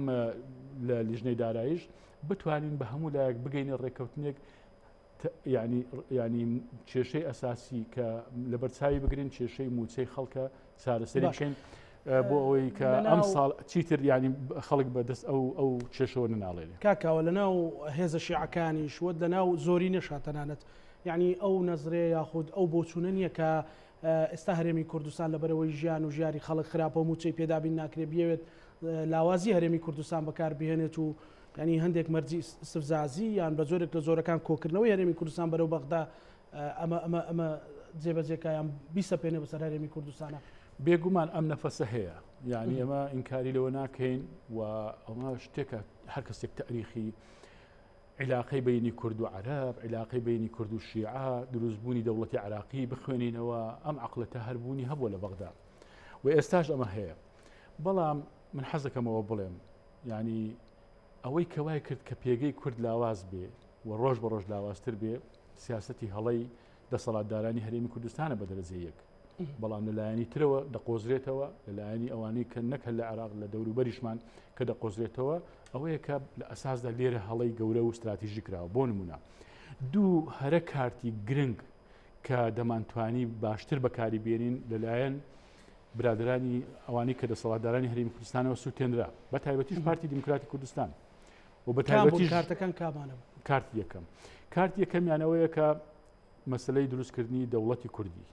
لە لیژنەی دارایش بتوانین بە هەموو لایەک بگەینە ڕێککەوتنێک ینی ینی کێشەی ئەساسی کە لەبەر چاوی بگرین کێشەی موچەی خەڵکە چارەسەری بکەین بۆ ئەوەی کە ئەم ساڵ چیتر ینی خەڵک بەدەست ئەو ئەو کێشەوە نناڵێنێ کاکاوە لەناو هێزە شیعەکانیش وەت لەناو زۆری نەشا تەنانەت یعنی ئەو نەزرێ یاخود ئەو بۆچوونە نییە کە ئێستا هەرێمی کوردستان لەبەرئەوەی ژیان و ژیاری خەڵک خراپە و مووچەی پێ دابین ناکرێت بیەوێت لاوازی هەرێمی کوردستان بەکار بهێنێت و ینی هەندێک مەرجی ئیستفزازی یان بە جۆرێک لە جۆرەکان کۆکردنەوەی هەرێمی کوردستان بەرەو بەغدا ئەمە ئەمە ئەمە جێبەجێکە یان بیسەپێنێ بەسەر هەرێمی کوردستانە. بێگومان ئەم نەفەسە هەیە یعنی ئێمە ئینکاری لەوە ناکەین و ئەمە شتێکە هەر کەسێک تاریخی عیلاقەی بەینی کورد و عەرەب، عیلاقەی بەینی کورد و شیعە، دروستبوونی دەوڵەتی عێراقی بخوێنینەوە، ئەم عەقڵێتە هەر بوونی هەبووە لە بەغدا و ئێستاش ئەمە هەیە. بەڵام من حەز دەکەم ئەوە بڵێم، یانی ئەوەی کە وای کرد کە پێگەی کورد لاواز بێ و ڕۆژ بە ڕۆژ لاوازتر بێ، سیاسەتی هەڵەی دەسەڵاتدارانی هەرێمی کوردستانە بە دەرەجەی یەک. بەڵام لە لایەنی ترەوە دەقۆزرێتەوە لە لایەنی ئەوانەی کە نەک هەر لە عێراق لە دەوروبەریشمان کە دەقۆزرێتەوە ئەوەیە کە لە ئەساسدا لێرە هەڵەی گەورە و استراتیژی کراوە بۆ نمونە دوو هەرە کارتی گرنگ کە دەمانتوانی باشتر بەکاری بێنین لەلایەن برادەرانی ئەوانەی کە دەسەڵاتدارانی هەرێمی کوردستانەوە سووتێنرا بە تایبەتیش پارتی دیموکراتی کوردستان و بە تایبەتی کارتەکان کامانە کارت یەکەم کارت یەکەمیانەوەیە کە مەسلەی دروستکردنی دەوڵەتی کوردی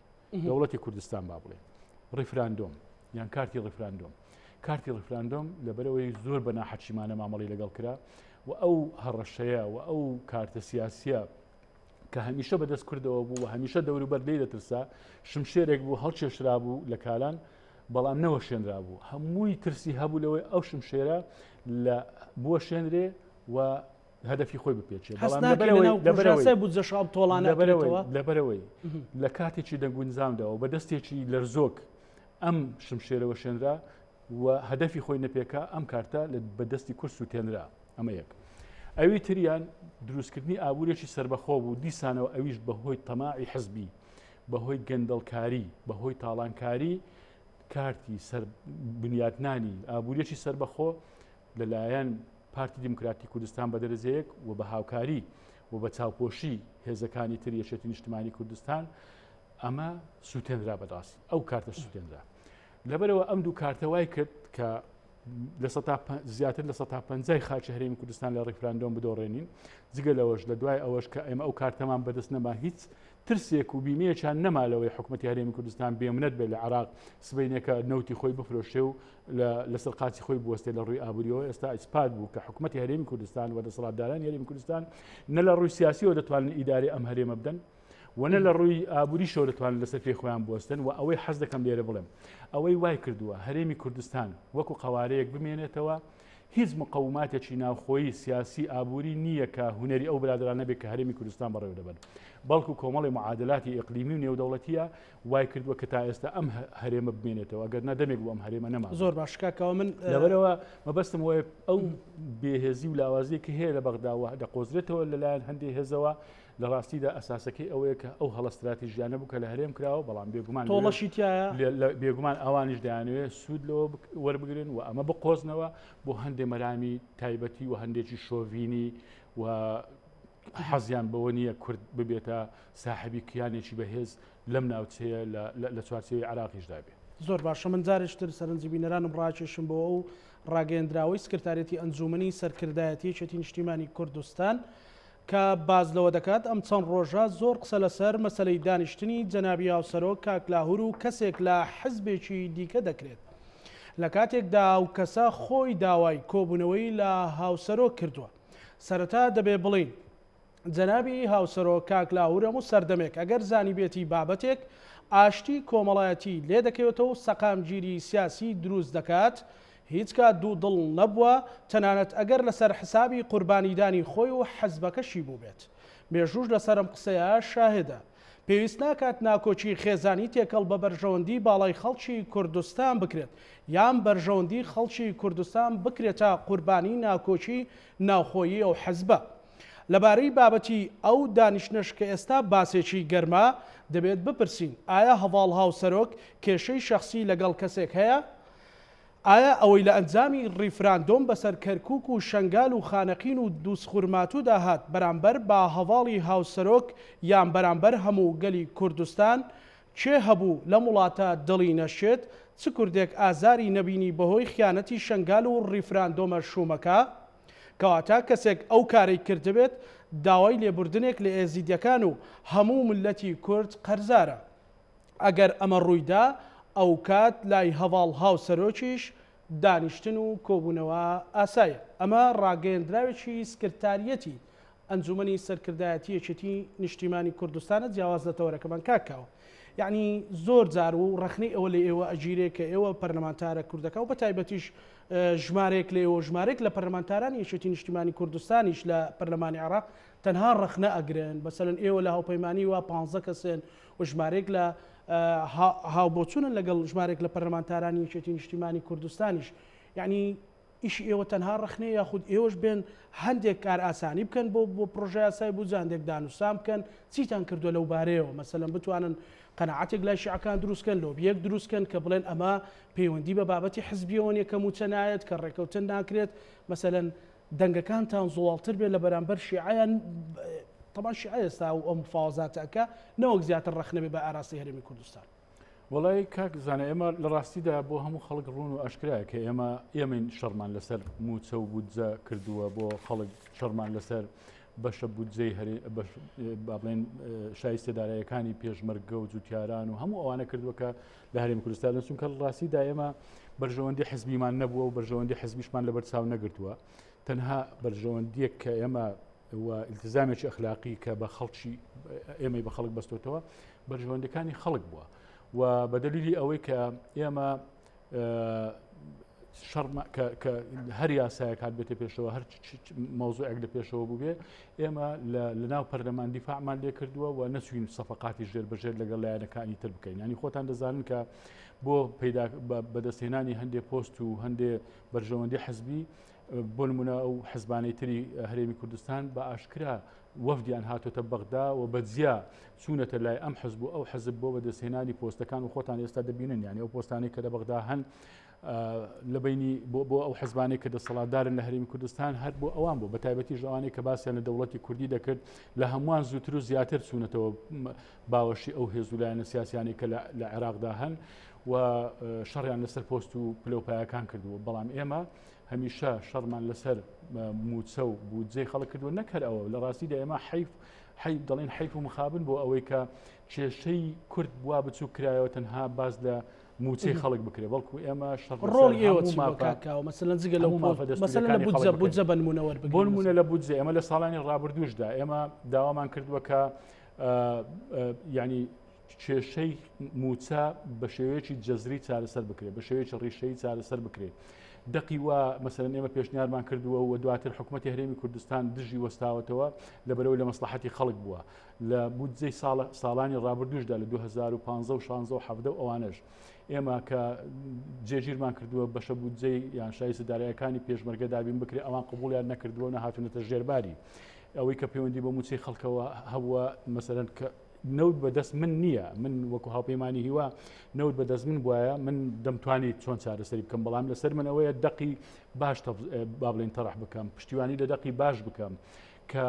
دەوڵەتی کوردستان با بڵێ ڕیفراندۆم یان کارتی ڕیفراندۆم کارتی ڕیفراندۆم لەبەرەوەی زۆر بە ناحەچیمانە مامەڵی لەگەڵ کرا و ئەو هەڕەشەیە و ئەو کارتە سیاسیە کە هەمیشە بەدەست کوردەوە بوو و هەمیشە دەوروبەر لێی دەترسا، شمشێرێک بوو هەڵکێشرابوو لە کالان، بەڵام نەوەشێنرابوو. هەمووی ترسی هەبوو لەوەی ئەو شمشێرە لە بوەشێنرێ و هەدەفی خۆی بپێچێ. هەست بەڵام ناکەی لەبەرئەوەی لەناو لەبەرئەوەی پرۆژەیاسای بودجەش ئەم تۆڵانە لەبەرئەوەی ئەکرێتەوە؟ لەبەرئەوەی لە کاتێکی دەنگونجاودا و بە دەستێکی لەرزۆک ئەم شمشێرە وەشێنرا و هەدەفی خۆی نەپێکا ئەم کارتە لە بە دەستی کورد سووتێنرا. ئەمە یەک. ئەوی تریان دروستکردنی ئابوورێکی سەربەخۆ بوو، دیسانەوە ئەویش بەهۆی تەماعی حزبی، بەهۆی گەندەڵکاری، بەهۆی تاڵانکاری کارتی سەر بنیاتنانی ئابووریەکی سەربەخۆ لەلایەن پارتی دیموکراتی کوردستان بە دەرەجەیەک و بە هاوکاری و بە چاوپۆشی هێزەکانی تر یەکێتی نیشتمانی کوردستان ئەمە سووتێنرا بەڕاستی ئەو کارتە سووتێنرا لەبەرەوە ئەم دوو کارتە وای کرد کە لە سەتا زیاتر لە سەتا پەنجای خاکی هەرێمی کوردستان لە ڕیفراندۆم بدۆڕێنین جگە لەوەش لە دوای ئەوەش کە ئێمە ئەو کارتەمان بەدەست نەما هیچ ترسێک و بیمەیەکیان نەما لەوەی حکوومەتی هەرێمی کوردستان بێمنەت بێت لە عراق سبینێکە نەوتی خۆی بفرۆشێ و لەسەر قاچی خۆی بوەستێ لە ڕووی ئابووریەوە ئێستا ئیسپات بوو کە حکوومەتی هەرێمی کوردستان و دەسەڵاتدارانی هەرێمی کوردستان نە لە ڕووی سیاسیەوە دەتوانن ئیدارەی ئەم هەرێمە بدەن و نە لە ڕووی ئابووریشەوە دەتوانن لەسەر پێی خۆیان بوەستن و ئەوەی حەز دەکەم لێرە بڵێم ئەوەی وای کردووە هەرێمی کوردستان وەکو قەوارەیەک بمێنێتەوە هیچ مقەوماتێکی ناوخۆیی سیاسی ئابووری نییە کە هونەری ئەو برادرانە بێت کە هەرێمی کوردستان بەڕێوە دەبەن بەڵکو کۆمەڵی معادلاتی ئیقلیمی و نێودەوڵەتیە وای کردووە کە تا ئێستا ئەم هەرێمە بمێنێتەوە ئەگەر نا دەمێک بوو ئەم هەرێمە نەما زۆر باش کاکەوە من لەبەرەوە مەبەستم وایە ئەو بێهێزی و لاوازیە کە هەیە لە بەغداوە دەقۆزرێتەوە لەلایەن هەندێک هێزەوە لە ڕاستیدا ئەساسەکەی ئەوەیە کە ئەو هەڵە ستراتیژیانە بوو کە لە هەرێم کراوە، بەڵام بێگومان تۆڵەشی تیایە. بێگومان ئەوانیش دەیانەوێت سوود لەوە وەربگرن و ئەمە بقۆزنەوە بۆ هەندێ مەرامی تایبەتی و هەندێکی شۆڤینی و حەزیان بەوە نییە کورد ببێتە ساحبی کیانێکی بەهێز لەم ناوچەیە لە چوارچێوەی عێراقیشدا بێ. زۆر باشە من جارێکی تر سەرنجی بینەرانم ڕاکێشم بۆ ئەو ڕاگەیەندراوەی سکرتاریەتی ئەنجوومەنی سەرکردایەتی یەکێتی نیشتیمانی کوردستان کە باس لەوە دەکات ئەم چەند ڕۆژە زۆر قسە لەسەر مەسەلەی دانیشتنی جەنابی هاوسەرۆک کاک لاهور و کەسێک لە حزبێکی دیکە دەکرێت لە کاتێکدا ئەو کەسە خۆی داوای کۆبوونەوەی لە هاوسەرۆک کردووە. سەرەتا دەبێ بڵێین جەنابی هاوسەرۆک کاک لاهور هەموو سەردەمێک ئەگەر زانیبێتی بابەتێک ئاشتی کۆمەڵایەتی لێدەکەوێتەوە و سەقامگیری سیاسی دروست دەکات هیچ کات دوودڵ نەبووە، تەنانەت ئەگەر لەسەر حسابی قوربانیدانی خۆی و حزبەکەشی بووبێت. مێژووش لەسەر ئەم قسەیە شاهێدە. پێویست ناکات ناکۆکی خێزانی تێکەڵ بە بەرژەوەندی باڵای خەڵکی کوردستان بکرێت، یان بەرژەوەندی خەڵکی کوردستان بکرێتە قوربانی ناکۆکی ناوخۆیی ئەو حزبە. لەبارەی بابەتی ئەو دانیشتنەش کە ئێستا باسێکی گەرمە، دەبێت بپرسین ئایا هەڤاڵ هاوسەرۆک کێشەی شەخسی لەگەڵ کەسێک هەیە؟ ئایا ئەوەی لە ئەنجامی ڕیفراندۆم بەسەر کەرکوک و شەنگال و خانەقین و دوزخورماتودا هات بەرامبەر بە هەڤاڵی هاوسەرۆک یان بەرامبەر هەموو گەلی کوردستان کێ هەبوو لەم وڵاتە دڵی نەشکێت؟ چ کوردێک ئازاری نەبینی بەهۆی خیانەتی شەنگال و ڕیفراندۆمە شوومەکە؟ کەواتە کەسێک ئەو کارەی کردبێت داوای لێبوردنێک لە ئێزیدیەکان و هەموو میللەتی کورد قەرزارە. ئەگەر ئەمە ڕوویدا ئەوکات لای هەڤاڵ هاوسەرۆکیش دانیشتن و کۆبوونەوە ئاسایە. ئەمە ڕاگەیەندراوێکی سکرتاریەتی ئەنجومەنی سەرکردایەتی یەکێتی نیشتیمانی کوردستانە جیاواز لە تەوەرەکەمان کاک کاوە یەعنی زۆر جار و ڕەخنەی ئەوە لە ئێوە ئەگیرێ کە ئێوە پەرلەمانتارە کوردەکە و بە تایبەتیش ژمارەیەک لە ئێوە ژمارەیەک لە پەرلەمانتارانی یەکێتی نیشتیمانی کوردستانیش لە پەرلەمانی عێراق تەنها ڕەخنە ئەگرن مەسەلەن ئێوە لە هاوپەیمانی وا 15 کەسێن و ژمارەیەک لە هاوبۆچوونن لەگەڵ ژمارێک لە پەرلەمانتارانی یەکێتی نیشتیمانی کوردستانیش یعنی ئیشی ئێوە تەنها ڕەخنەیە یاخود ئێوەش بێن هەندێک کارئاسانی بکەن بۆ بۆ پڕۆژەیاسای بودجە هەندێک دانوستان بکەن چیتان کردووە لەو بارەیەوە مەسەلەن بتوانن قەناعەتێک لای شیعەکان دروست کەن لۆبیەک دروست کەن کە بڵێن ئەمە پەیوەندی بە بابەتی حزبیەوە نیە کە مووچە نایەت کە ڕێکەوتن ناکرێت مەسەلەن دەنگەکانتان زوڵاڵتر بێت لە بەرامبەر شیعەیان تەبان شیعە ئێستا و ئەم مفاوەزاتە ئەکا نەوەک زیاتر ڕەخنە بێ بە ئاراستەی هەرێمی کوردستان. وەڵای کاک زانا ئێمە لە ڕاستیدا بۆ هەموو خەڵک ڕوون و ئاشکرایە کە ئێمە ئێمەین شەڕمان لەسەر مووچە و بودجە کردووە بۆ خەڵک شەڕمان لەسەر بەشە بودجەی هەرێ با بڵێن شایستە دارایەکانی پێشمەرگە و جوتیاران و هەموو ئەوانە کردووە کە لە هەرێمی کوردستان چونکە لە ڕاستیدا ئێمە بەرژەوەندی حزبیمان نەبووە و بەرژەوەندی حزبیشمان لەبەر چاو نەگرتووە تەنها بەرژەوەندیەک کە ئێمە و ئیلتزامێکی ئەخلاقی کە بە خەڵکی ئێمەی بە خەڵک بەستۆتەوە بەرژەوەندەکانی خەڵک بووە و بە دەلیلی ئەوەی کە ئێمە شەڕ کە هەر یاسایەک هات بێتە پێشەوە هەر مەوزوعێک لە پێشەوە بووبێ ئێمە لە ناو پەرلەمان دیفاعمان لێ کردووە و نەچوین سەفقاتی ژێر بەژێر لەگەڵ لایەنەکانی تر بکەین ینی خۆتان دەزانن کە بۆ پەیدا بەدەستهێنانی هەندێک پۆست و هەندێک بەرژەوەندی حزبی بۆ نمونە ئەو حزبانەی تری هەرێمی کوردستان بە ئاشکرا وەفدیان هاتۆتە بەغدا و بە جیا چوونەتە لای ئەم حزب و ئەو حزب بۆ بەدەستهێنانی پۆستەکان و خۆتان ئێستا دەبینن یانی ئەو پۆستانەی کە لە بەغدا هەن لە بینی بۆ ئەو حزبانەی کە دەسەڵاتدارن لە هەرێمی کوردستان هەر بۆ ئەوان بوو بە تایبەتی ژوانەی کە باسییان لە دەوڵەتی کوردی دەکرد لە هەمووان زووتر و زیاتر چوونەتەوە باوەشی ئەو هێز و لایەنە سیاسیانەی کە لە عێراقدا هەن و شەڕیان لەسەر پۆست و پلەپایەکان کردووە بەڵام ئێمە هەمیشە شەڕمان لەسەر مووچە و بودجەی خەڵک کردووە نەک هەر ئەوە لە ڕاستیدا ئێمە حەیف حەیف دەڵێن حەیف و مخابن بۆ ئەوەی کە کێشەی کورد بوا بچوو کرایەوە تەنها باز لە مووچەی خەڵک بکرێ بەڵکو ئێمە شەڕ ڕۆڵی ئێوە چی بووە کاک کاوە مەسەلەن جگە لەو مەسەلەن لە بودجە بودجە بە نموونە وەربگرین بۆ نموونە لە بودجە ئێمە لە ساڵانی ڕابردووشدا ئێمە داوامان کردووە کە یعنی کێشەی مووچە بە شێوەیەکی جەزری چارەسەر بکرێت، بە شێوەیەکی ڕیشەیی چارەسەر بکرێت. دەقی وا مەسەلەن ئێمە پێشنیارمان کردووە و دواتر حکوومەتی هەرێمی کوردستان دژی وەستاوەتەوە لەبەرەوەی لە مەسڵەحەتی خەڵک بووە. لە بودجەی ساڵ ساڵانی ڕابردووشدا لە 2015 و 16 و 17 و ئەوانەش ئێمە کە جێگیرمان کردووە بەشە بودجەی یان شایستە دارایەکانی پێشمەرگە دابین بکرێت ئەوان قبوڵیان نەکردووە و نەهاتوونەتە ژێرباری ئەوەی کە پەیوەندی بە مووچەی خەڵکەوە هەبووە مەسەلەن کە نەوت بەدەست من نییە من وەکو هاوپەیمانی هیوا نەوت بەدەست من بواە من دەمتوانی چۆن چارەسەری بکەم بەڵام لەسەر من ئەوەیە دەقی باش با بڵێن تەرح بکەم پشتیوانی لە دەقی باش بکەم کە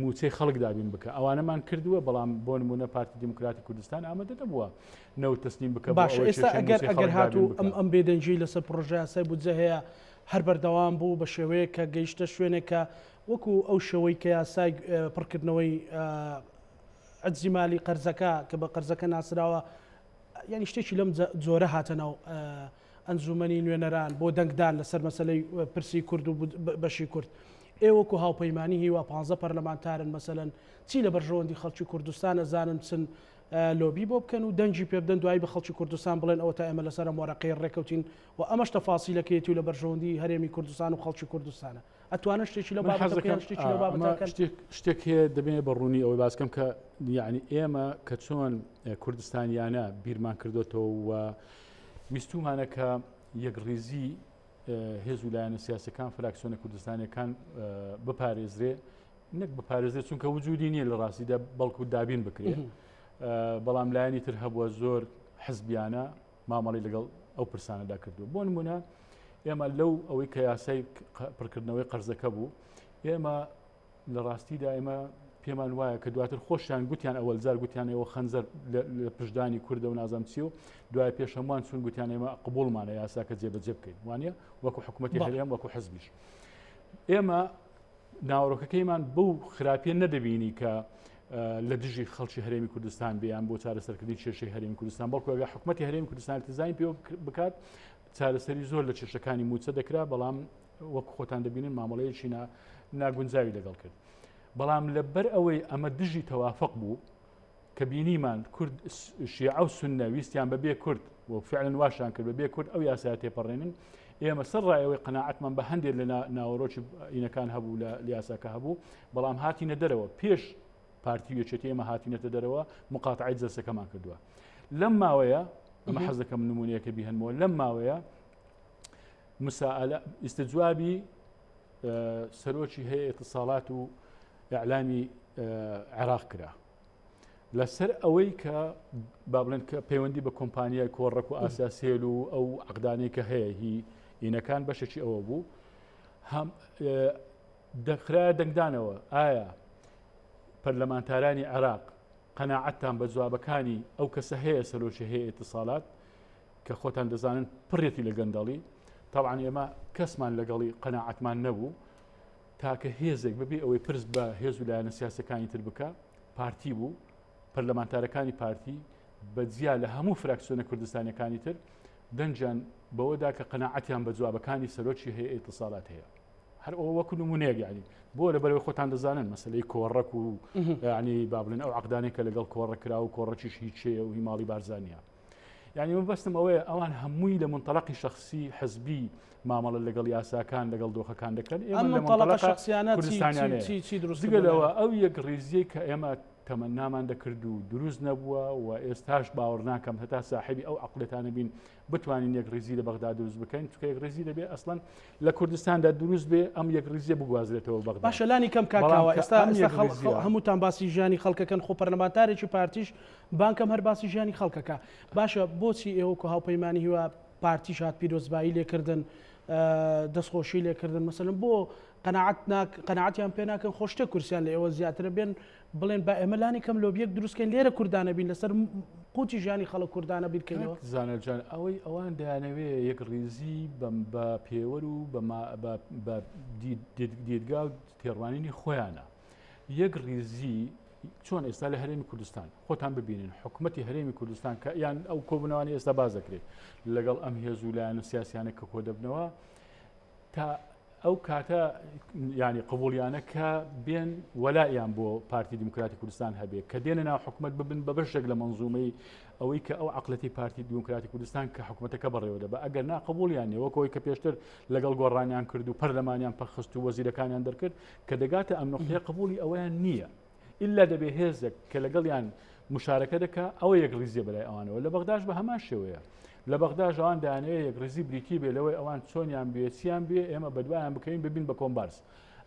موچەی خەڵک دابین بکە ئەوانەمان کردووە بەڵام بۆ نمونە پارتی دیموکراتی کوردستان ئامادە نەبووە نەوت تەسلیم بکە باش ئێستا ئەگەر ئەگەر هاتوو ئەم ئەم بێدەنگی لەسەر پرۆژە یاسای بودجە هەیە هەر بەردەوام بوو بە شێوەیەک کە گەیشتە شوێنێک کە وەکو ئەو شێوەی کە یاسای پڕکردنەوەی عجزی مالی قەرزەکە کە بە قەرزەکە ناسراوە یعنی شتێکی لەم جۆرە هاتە ناو ئەنجومەنی نوێنەران بۆ دەنگدان لەسەر مەسلەی پرسی کورد و بەشی کورد ئێوەکو هاوپەیمانی هیوا پ پەرلەمانتارن مەسەلەن چی لە بەرژەوەندی خەڵکی کوردستان ئەزانن چن لۆبی بۆ بکەن و دەنگی پێ بدەن دوایی بە خەڵکی کوردستان بڵێن ئەوە تا ئێمە لەسەر ئەم وەرەقەی ڕێکەوتین و ئەمەش تەفاسیلەکەیەتی و لە بەرژەوەندی هەرێمی کوردستان و خەڵکی کوردستانە ئەتوانن شتێکی لەو بابەتە بکەن شتێکی لەو بابەتە بکەن شتێک هەیە دەبێ بە ڕوونی ئەوەی باس کەم کە یعنی ئێمە کە چۆن کوردستانیانە بیرمان کردوێتەوە و ویستومانە کە یەکڕیزی هێز و لایەنە سیاسەکان فراکسیۆنە کوردستانیەکان بپارێزرێ نەک بپارێزرێت چونکە وجودی نییە لە ڕاستیدا بەڵکو دابین بکرێت بەڵام لایەنی تر هەبووە زۆر حزبیانە مامەڵی لەگەڵ ئەو پرسانەدا کردووە بۆ نمونە ئێمە لەو ئەوەی کە یاسای پڕکردنەوەی قەرزەکە بوو ئێمە لە ڕاستیدا ئێمە پێمان وایە کە دواتر خۆشیان گوتیان ئەوەلجار گوتیان ئێوە خەنجەر لە پشدانی کوردە و نازم چی و دوای پێش هەمووان چون گوتیان ئێمە قبولمانە یاساکە جێبەجێ بکەین وانە وەکو حکوومەتی هەرێم وەکو حزبیش ئێمە ناوەڕۆکەکەیمان بەو خراپیە نەدەبینی کە لە دژی خەڵکی هەرێمی کوردستان بیان بۆ چارەسەرکردنی کێشەی هەرێمی کوردستان بەڵکو ئەگەر حکوومەتی هەرێمی کوردستان التزامی پێ بکات چارەسەری زۆر لە کێشەکانی موچە دەکرا بەڵام وەک خۆتان دەبینن مامەڵەیەکی ناگونجاوی لەگەڵ کرد بەڵام لەبەر ئەوەی ئەمە دژی تەوافق بوو کە بینیمان کورد شیعە و سوننە ویستیان بە بێ کورد و فعلا واشیان کرد بە بێ کورد ئەو یاسایە تێپەڕێنن ئێمە سەر ڕایەوەی قەناعەتمان بە هەندێک لە ناوەڕۆکی ئینەکان هەبوو لە یاساکە هەبوو بەڵام هاتینە دەرەوە پێش پارتی و یەکێتی ئێمە هاتینەتە دەرەوە مقاتعی جەلسەکەمان کردووە لەم ماوەیە ئەمە حەز دەکەم نمونەیەکە بیهێنمەوە لەم ماوەیە مسائلە ئیستجوابی سەرۆکی هەیە اتصالات و ئیعلامی عێراق کرا لەسەر ئەوەی کە با بڵێن کە پەیوەندی بە کۆمپانیای کۆڕەک و ئاسیاسێل و ئەو عقدانەی کە هەیە هی ئینەکان بەشێکی ئەوە بوو هەم دەخرایە دەنگدانەوە ئایا پەرلەمانتارانی عێراق. قەناعەتتان بە جوابەکانی ئەو کەسە هەیە سەرۆکی هەیە ئیتساڵات کە خۆتان دەزانن پڕێتی لە گەندەڵی تاوان ئێمە کەسمان لەگەڵی قەناعەتمان نەبوو تاکە هێزێک بەبێ ئەوەی پرس بە هێز و لایەنە سیاسەکانی تر بکە پارتی بوو پەرلەمانتارەکانی پارتی بە جیا لە هەموو فراکسیۆنە کوردستانیەکانی تر دەنگیان بەوەدا کە قەناعەتیان بە جوابەکانی سەرۆکی هەیە ئیتساڵات هەیە هەر ئەوە وەکو نمونەیەک یعنی بۆ لە بەرەوەی خۆتان دەزانن مەسلەی کۆڕەک و ینی با بڵێن ئەو عقدانێک کە لەگەڵ کۆڕە کرا و کۆڕەکیش هیچەیە و هی ماڵی بارزانە یعنی مەبەستم ئەوەیە ئەوان هەمووی لە منتەلقی شخصی حزبی مامەڵە لەگەڵ یاساکان لەگەڵ دۆخەکان دەکەن ئێمە لە منتەلقە شخصیانە کوردستانیانە چی دروست جگە لەوە ئەو یەک ڕیزیەی کە ئێمە تەمەنامان دەکرد و دروست نەبووە و ئێستاش باوەڕ ناکەم هەتا ساحێبی ئەو عەقڵێتانە بین بتوانین یەکڕیزی لە بەغدا دروست بکەین چونکە یەکڕیزی دەبێ ئەسڵەن لە کوردستاندا دروست بێ ئەم یەکڕیزیە بگوازرێتەوە بەغدا. باشە لانی کەم کاک کاوە ئێستا ئێستا خەڵک هەمووتان باسی ژیانی خەڵکەکەن خۆ پەرلەمانتارێکی پارتیش بانکەم هەر باسی ژیانی خەڵکەکە باشە بۆچی ئێوە کو هاوپەیمانی هیوا پارتیش هات پیرۆزبایی لێکردن دەستخۆشی لێکردن مەسەلەن بۆ قەناعەت ناک قەناعەتیان پێ ناکەن خۆ شتێک کورسیان لە ئێوە زیاترە بێن بڵێن با ئێمە لانی کەم لۆبیەک دروستکەین لێرە کوردانە بین لەسەر قوتی ژیانی خەڵک کوردانە بیرکەینەوە. کاک زانا جان ئەوەی ئەوان دەیانەوێ یەکڕیزی بە پێوەر و بە دیدگا و تێڕوانینی خۆیانە یەک ڕیزی چۆن ئێستا لە هەرێمی کوردستان خۆتان ببینن حکوومەتتی هەرێمی کوردستان کە یان ئەو کۆبوونەوانی ئێستا باز دەکرێت لەگەڵ ئەم هێز و لایەنە سیاسیانە کە کۆ دەبنەوە تا ئەو کاتە ینی قبولیانە کە بێن وەلایان بۆ پارتی دیموکراتی کوردستان هەبێ کە دێنە ناو حکومت ببن بە بەشێک لە منزومەی ئەوەی کە ئەو عقلەتی پارتی دیموکراتی کوردستان کە حکوومەتەکە بەڕێوە دەبە ئەگەر نا قبولیان نیە وەکەوەی کە پێشتر لەگەڵ گۆڕانیان کرد و پەرلەمانیان پەخست و وەزیرەکانیان دەرکرد کە دەگاتە ئەم نقطەیە قبولی ئەوەیان نییە ئیلا دەبێ هێزێک کە لەگەڵیان مشارەکە دەکا ئەوە یەکڕیزیە بەلای ئەوانەوە لە بەغداش بە هەمان شێوەیە لە بەغداش ئەوان دانەیە یەکڕیزی بریتی بێ لەوەی ئەوان چۆنیان بێ چیان بێ ئێمە بەدوایان بکەین ببین بە کۆمبارس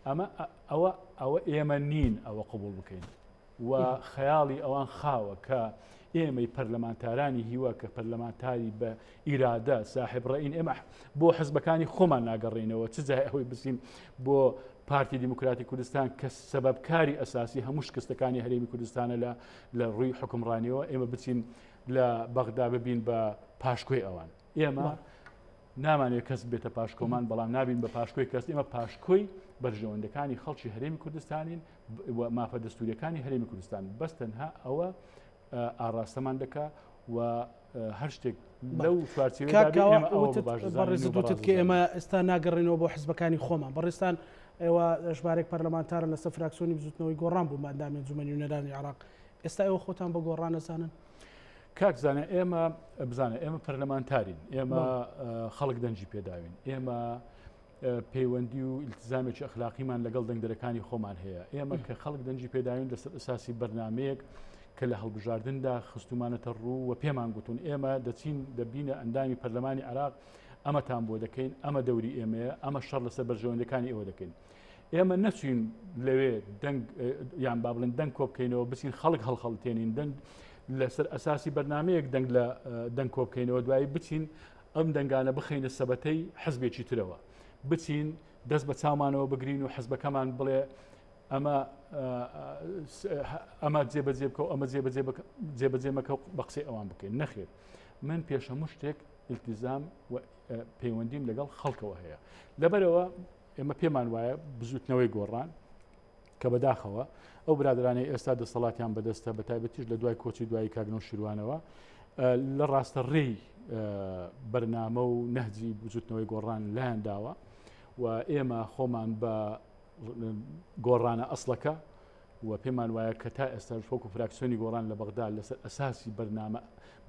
ئەمە ئەوە ئەوە ئێمە نین ئەوە قبول بکەین و خەیاڵی ئەوان خاوە کە ئێمەی پەرلەمانتارانی هیوا کە پەرلەمانتاری بە ئیرادە ساحب ڕەئین ئێمە بۆ حزبەکانی خۆمان ناگەڕێینەوە چ جای ئەوەی بچین بۆ پارتی دیموکراتی کوردستان کە سەبەبکاری ئەساسی هەموو شکستەکانی هەرێمی کوردستانە لە لە ڕووی حکومڕانیەوە ئێمە بچین لە بەغدا ببین بە پاشکۆی ئەوان ئێمە نامانێت کەس بێتە پاشکۆمان بەڵام نابین بە پاشکۆی کەس ئێمە پاشکۆی بەرژەوەندەکانی خەڵکی هەرێمی کوردستانین و مافە دەستوریەکانی هەرێمی کوردستان بەس تەنها ئەوە ئاڕاستەمان دەکا و هەر شتێک لەو چوارچێوەیەدا وتت کە ئێمە ئێستا ناگەڕێنەوە بۆ حزبەکانی خۆمان بەڕێزتان ئێوە ژمارێک پەرلەمانتارن لەسەر فراکسیۆنی بزوتنەوەی گۆڕان بوون بە ئەندامی ئەنجومەنی نوێنەرانی عێراق ئێستا ئێوە خۆتان بە گۆڕان ئەزانن؟ کاک زانە ئێمە بزانە ئێمە پەرلەمانتارین ئێمە خەڵک دەنگی پێداوین ئێمە پەیوەندی و ئیلتزامێکی ئەخلاقیمان لەگەڵ دەنگدەرەکانی خۆمان هەیە ئێمە کە خەڵک دەنگی پێداوین لەسەر ئەساسی بەرنمەیەک کە لە هەڵبژاردندا خستومانەتە ڕوو و پێمان گوتون ئێمە دەچین دەبینە ئەندامی پەرلەمانی عراق ئەمەتان بۆ دەکەین ئەمە دەوری ئێمەیە ئەمە شەڕ لەسەر بەرژەوەندەکانی ئێوە دەکەین ئێمە نەچین لەوێ دەنگ یان با بڵێن دەنگ کۆبکەینەوە بچین خەڵک هەڵخەڵتێنین دەنگ لەسەر ئەساسی بەرنمەیەک دەنگ لە دەنگ کۆبکەینەوە دوایی بچین ئەم دەنگانە بخەینە سەبەتەی حزبێکی ترەوە، بچین دەست بە چاومانەوە بگرین و حزبەکەمان بڵێ ئەمە ئەمە جێبەجێ بکە و ئەمە جێبەجێ مەکە و بە قسەی ئەوان بکەین نەخێر من پێش هەموو شتێک التزام و پەیوەندیم لەگەڵ خەڵکەوە هەیە لەبەرەوە ئێمە پێمان وایە بزوتنەوەی گۆڕان کە بەداخەوە ئەو برادەرانەی ئێستا دەسەڵاتیان بەدەستە بە تایبەتیش لە دوای کۆچی دوایی کاک نەوشیروانەوە لە ڕاستە ڕێی بەرنامە و نەهجی بزوتنەوەی گۆڕان لایان داوە و ئێمە خۆمان بە گۆڕانە ئەسڵەکە و پێمان وایە کە تا ئێستا وەکو فراکسیۆنی گۆڕان لە بەغدا لەسەر ئەساسی بەرنامە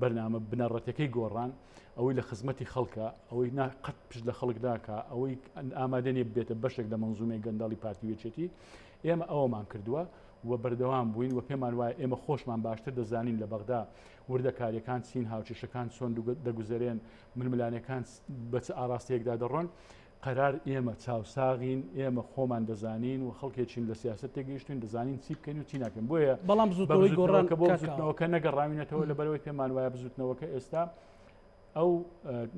بەرنامە بنەڕەتەکەی گۆڕان ئەوەی لە خزمەتی خەڵکە ئەوەی نا قەت پشت لە خەڵک ناکا ئەوەی ئامادە نیە ببێتە بەشێک لە مەنزومەی گەندەڵی پارتی و یەکێتی ئێمە ئەوەمان کردووە و بەردەوام بووین و پێمان وایە ئێمە خۆشمان باشتر دەزانین لە بەغدا وردەکاریەکان چین هاوکێشەکان چۆن دەگوزەرێن ململانێکان بە چ ئاراستەیەکدا دەڕۆن قەرار ئێمە چاوساغین ئێمە خۆمان دەزانین و خەڵکێکین لە سیاست تێگەیشتوین دەزانین چی بکەین و چی ناکەین بۆیە بەڵام بزوتنەوەی گۆڕان کە بۆ بزوتنەوەکە نەگەڕاوینەتەوە لەبەرەوەی پێمان وایە بزوتنەوەکە ئێستا ئەو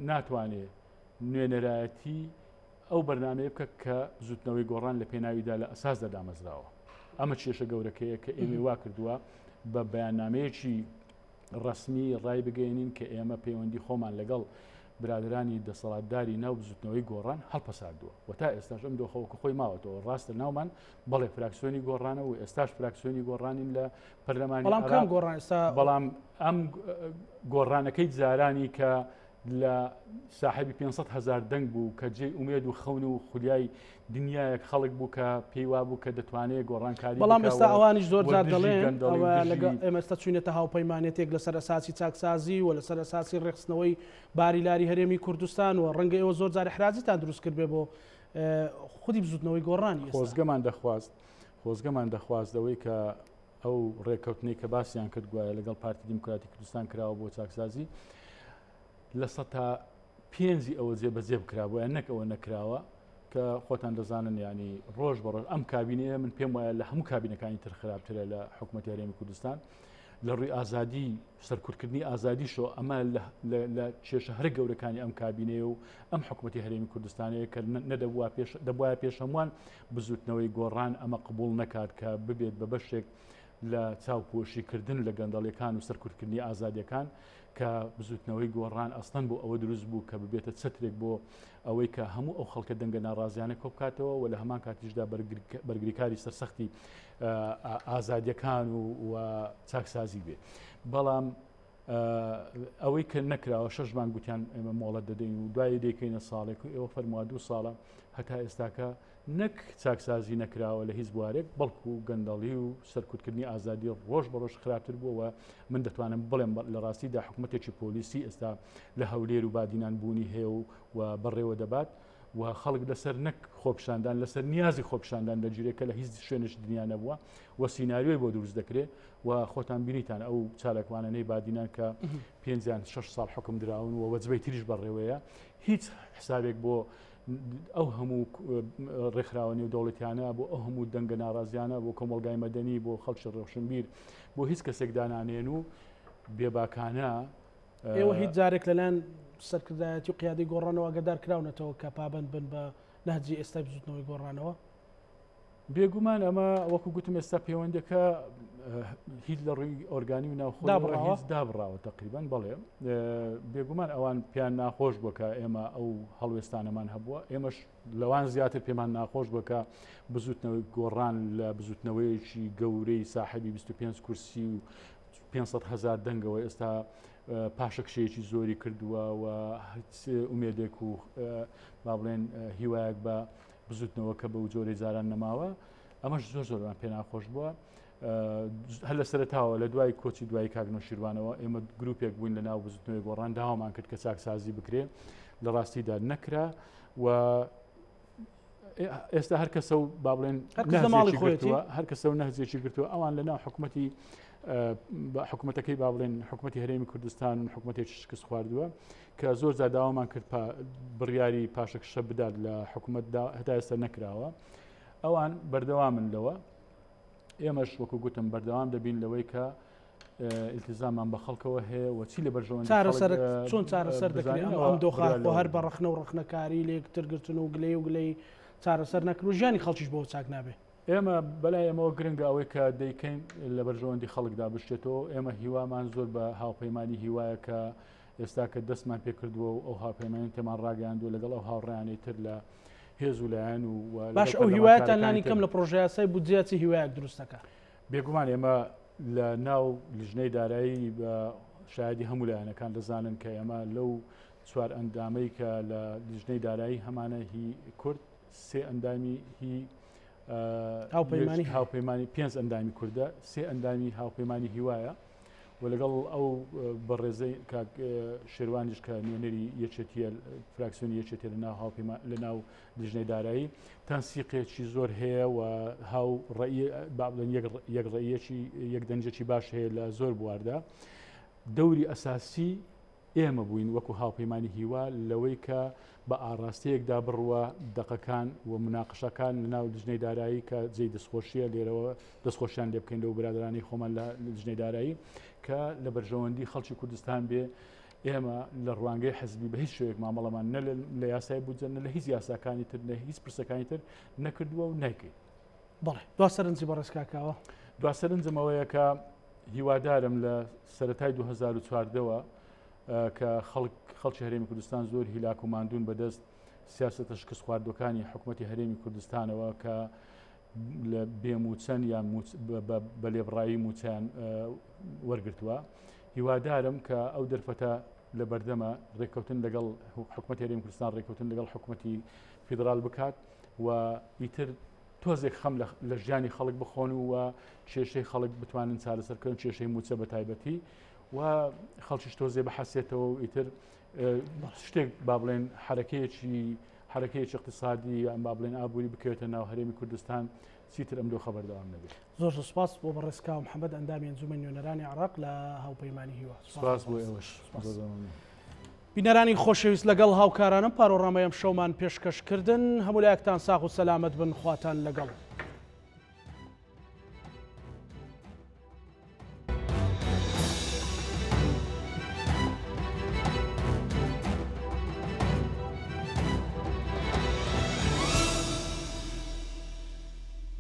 ناتوانێ نوێنەرایەتی ئەو بەرنمەیە بکە کە بزوتنەوەی گۆڕان لە پێناویدا لە ئەساسدا دامەزراوە ئەمە کێشە گەورەکەیە کە ئێمە وا کردووە. بە بەیاننامەیەکی ڕەسمی ڕای بگەیەنین کە ئێمە پەیوەندی خۆمان لەگەڵ برادەرانی دەسەڵاتداری ناو بزوتنەوەی گۆڕان هەڵپەساردووە و تا ئێستاش ئەم دۆخە وەکو خۆی ماوەتەوە ڕاستە ناومان بەڵێ فراکسیۆنی گۆڕانە و ئێستاش فراکسیۆنی گۆڕانین لە پەرلەمانی بەڵام کام گۆڕان ئێستا بەڵام ئەم گۆڕانەکەی جارانی کە لە ساحێبی 500 هزار دەنگ بوو کە جێی ئومێد و خەون و خولیای دنیایەک خەڵک بوو کە پێی وابوو کە دەتوانێت گۆڕانکاری بەڵام ئێستا ئەوانیش زۆر جار دەڵێن لەگەڵ ئێمە ئێستا چوینەتە هاوپەیمانێتێک لەسەر ئەساسی چاکسازی و لەسەر ئەساسی ڕێکخستنەوەی باری لاری هەرێمی کوردستان و ڕەنگە ئێوە زۆر جار ئیحراجتان دروست کردبێ بۆ خودی بزوتنەوەی گۆڕانی ئێستا. خۆزگەمان دەخواست خۆزگەمان دەخواست ئەوەی کە ئەو ڕێککەوتنەی کە باسیان کرد گوایە لەگەڵ پارتی دیموکراتی کوردستان کراوە بۆ چاکسازی لە سەتا پێنجی ئەوە جێبەجێ بکرابووە نەک ئەوە نەکراوە کە خۆتان دەزانن ینی ڕۆژ بە ڕۆژ ئەم کابینەیە من پێم وایە لە هەموو کابینەکانی تر خراپترە لە حکوومەتی هەرێمی کوردستان لە ڕووی ئازادی سەرکوتکردنی ئازادی شۆ ئەمە لە کێشە هەرە گەورەکانی ئەم کابینەیە و ئەم حکوومەتی هەرێمی کوردستانەیە کە نەدەبووە پێش دەبواە پێش هەمووان بزوتنەوەی گۆڕان ئەمە قبول نەکات کە ببێت بە بەشێک لە چاوپۆشیکردن لە گەندەڵیەکان و سەرکوتکردنی ئازادیەکان کە بزوتنەوەی گۆڕان ئەسڵەن بۆ ئەوە دروست بوو کە ببێتە چەترێک بۆ ئەوەی کە هەموو ئەو خەڵکە دەنگە ناڕازیانە کۆبکاتەوە و لە هەمان کاتیشدا بەرگریکاری سەرسەختی ئازادیەکان و چاکسازی بێ بەڵام ئەوەی کە نەکراوە شەش مانگ گوتیان ئێمە مۆڵەت دەدەین و دوایی دەیکەینە ساڵێک و ئێوە فەرمووە دوو ساڵە هەتا ئێستاکە نەک چاکسازی نەکراوە لە هیچ بوارێک، بەڵکو گەندەڵی و سەرکوتکردنی ئازادی ڕۆژ بە ڕۆژ خراپتر بووە و من دەتوانم بڵێم لە ڕاستیدا حکومەتێکی پۆلیسی ئێستا لە هەولێر و بادینان بوونی هەیە و و بەڕێوە دەبات و خەڵک لەسەر نەک خۆپیشاندان لەسەر نیازی خۆپیشاندان دەگیرێت کە لە هیچ شوێنێکی دنیا نەبووە و سیناریۆی بۆ دروست دەکرێت و خۆتان بینیتان ئەو چالاکوانانەی بادینان کە پێنجیان شەش ساڵ حکم دراون و وەجبەی تریش بەڕێوەیە هیچ حسابێک بۆ ئەو هەموو ڕێکخراوە نێودەوڵەتیانە بۆ ئەو هەموو دەنگە ناڕازیانە بۆ کۆمەڵگای مەدەنی بۆ خەڵکی ڕۆشنبیر بۆ هیچ کەسێک دانانێن و بێباکانە ئێوە هیچ جارێک لەلایەن سەرکردایەتی و قیادەی گۆڕانەوە ئاگادار کراونەتەوە کە پابەند بن بە نەهجی ئێستای بزوتنەوەی گۆڕانەوە؟ بێگومان ئەمە وەکو گوتم ئێستا پەیوەندەکە هیچ لە ڕووی ئۆرگانی و ناوخۆ هیچ دابڕاوە تقریبان بەڵێ بێگومان ئەوان پێیان ناخۆش بووە کە ئێمە ئەو هەڵوێستانەمان هەبووە ئێمەش لەوان زیاتر پێمان ناخۆش بووە کە بزوتنەوەی گۆڕان لە بزوتنەوەیەکی گەورەی ساحبی 25 کورسی و 500 هزار دەنگەوە ئێستا پاشەکشەیەکی زۆری کردووە و هیچ ئومێدێک و با بڵێن هیوایەک بە بزوتنەوەکە بەو جۆرەی جاران نەماوە ئەمەش زۆر زۆرمان پێ ناخۆش بووە هەر لە سەرتاوە لە دوای کۆچی دوای کاک نەوشیروانەوە ئێمە گروپێک بووین لە ناو بزوتنەوەی گۆڕان داوامان کرد کە چاکسازی بکرێ لە ڕاستیدا نەکرا و ئێستا هەر کەسە و با بڵێن هەر کەسە و نەهجێکی گرتووە ئەوان لە ناو حکوومەتی حکوومەتەکەی با بڵێن حکوومەتی هەرێمی کوردستان و حکوومەتێکی شکست خواردووە کە زۆر جار داوامان کرد بڕیاری پاشەکشە بدات لە حکوومەتدا هەتا ئێستا نەکراوە ئەوان بەردەوامن لەوە ئێمەش وەکو گوتم بەردەوام دەبین لەوەی کە التزامان بە خەڵکەوە هەیە و چی لە بەرژەوەندی چارەسەر چۆن چارەسەر دەکرێت ئەم ئەم دۆخە خۆ هەر بە ڕەخنە و ڕەخنەکاری لەیەکترگرتن و گلەی و گلەی چارەسەر نەکرد و ژیانی خەڵکیش بەوە چاک نابێ. ئێمە بەلای ئێمەوە گرنگە ئەوەی کە دەیکەین لە بەرژەوەندی خەڵکدا بشێتەوە ئێمە هیوامان زۆر بە هاوپەیمانی هیوایە کە ئێستا کە دەستمان پێکردووە و ئەو هاوپەیمانی تێمان ڕاگەیاندووە لەگەڵ ئەو هاوڕێیانەی تر لە هێز و لایەن و باش ئەو هیوایەتان لانی کەم لە پرۆژەیاسای بودجەیە چ هیوایەک دروست دەکات؟ بێگومان ئێمە لە ناو لیژنەی دارایی بە شایدی هەموو لایەنەکان دەزانن کە ئێمە لەو چوار ئەندامەی کە لە لیژنەی دارایی هەمانە هی کورد سێ ئەندامی هی هاوپەیمانی هاوپەیمانی پێنج ئەندامی کوردە سێ ئەندامی هاوپەیمانی هیوایە و لەگەڵ ئەو بەڕێزەی کاک شێروانیش کە نوێنەری یەکێتیە فراکسیۆنی یەکێتیە لە ناو هاوپەیمان لە ناو لیژنەی دارایی تەنسیقێکی زۆر هەیە و هاو ڕەئی با بڵێن یەک ڕەئیەکی یەک دەنجێکی باش هەیە لە زۆر بواردا دەوری ئەساسی ئێمە بووین وەکو هاوپەیمانی هیوا لەوەی کە بە ئاڕاستەیەکدا بڕوا دەقەکان و موناقشەکان لە ناو لیژنەی دارایی کە جێی دەستخۆشیە لێرەوە دەستخۆشیان لێ بکەین لەو برادەرانەی خۆمان لە لیژنەی دارایی کە لە بەرژەوەندی خەڵکی کوردستان بێ ئێمە لە ڕوانگەی حزبی بە هیچ شێوەیەک مامەڵەمان نە لە یاسای بودجە نە لە هیچ یاساکانی تر نە هیچ پرسەکانی تر نەکردووە و نایکەین. بەڵێ دوا سەرنجی بەڕێز کاک کاوە. دوا سەرنجم ئەوەیە کە. هیوادارم لە سەرەتای 2014ەوە کە خەڵک خەڵکی هەرێمی کوردستان زۆر هیلاک و ماندوون بەدەست سیاسەتە شکست خواردوەکانی حکوومەتی هەرێمی کوردستانەوە کە لە بێموچەن یان بە لێبڕایی موچیان وەرگتووە هیوادارم کە ئەو دەرفەتە لە بەردەمە ڕێککەوتن لەگەڵ حکوومەت هەرێمی کوردستان ڕێککەوتن لەگەڵ حکوومەتی فیدرال بکات و ئیتر تۆزێک خەم لە ژیانی خەڵک بخۆن و کێشەی خەڵک بتوانن چارەسەر بکەن کێشەی موچە بە تایبەتی و خەڵکیش تۆزێ بحەسێتەوە و ئیتر شتێک با بڵێن حرەکەیەکی حرەکەیەکی اقتصادی یان با بڵێن ئابووری بکەوێتە ناو هەرێمی کوردستان چیتر ئەم دۆخە بەردەوام نەبێت. زۆر زۆر سپاس بۆ بەڕێز کاوە محەمەد ئەندامی ئەنجومەنی نوێنەرانی عێراق لە هاوپەیمانی هیوا. سپاس بۆ ئێوەش. بینەرانی خۆشەویست لەگەڵ هاوکارانم پارۆڕامای ئەمشەومان پێشکەش کردن هەموو لایەکتان ساغ و سەلامەت بن خواتان لەگەڵ.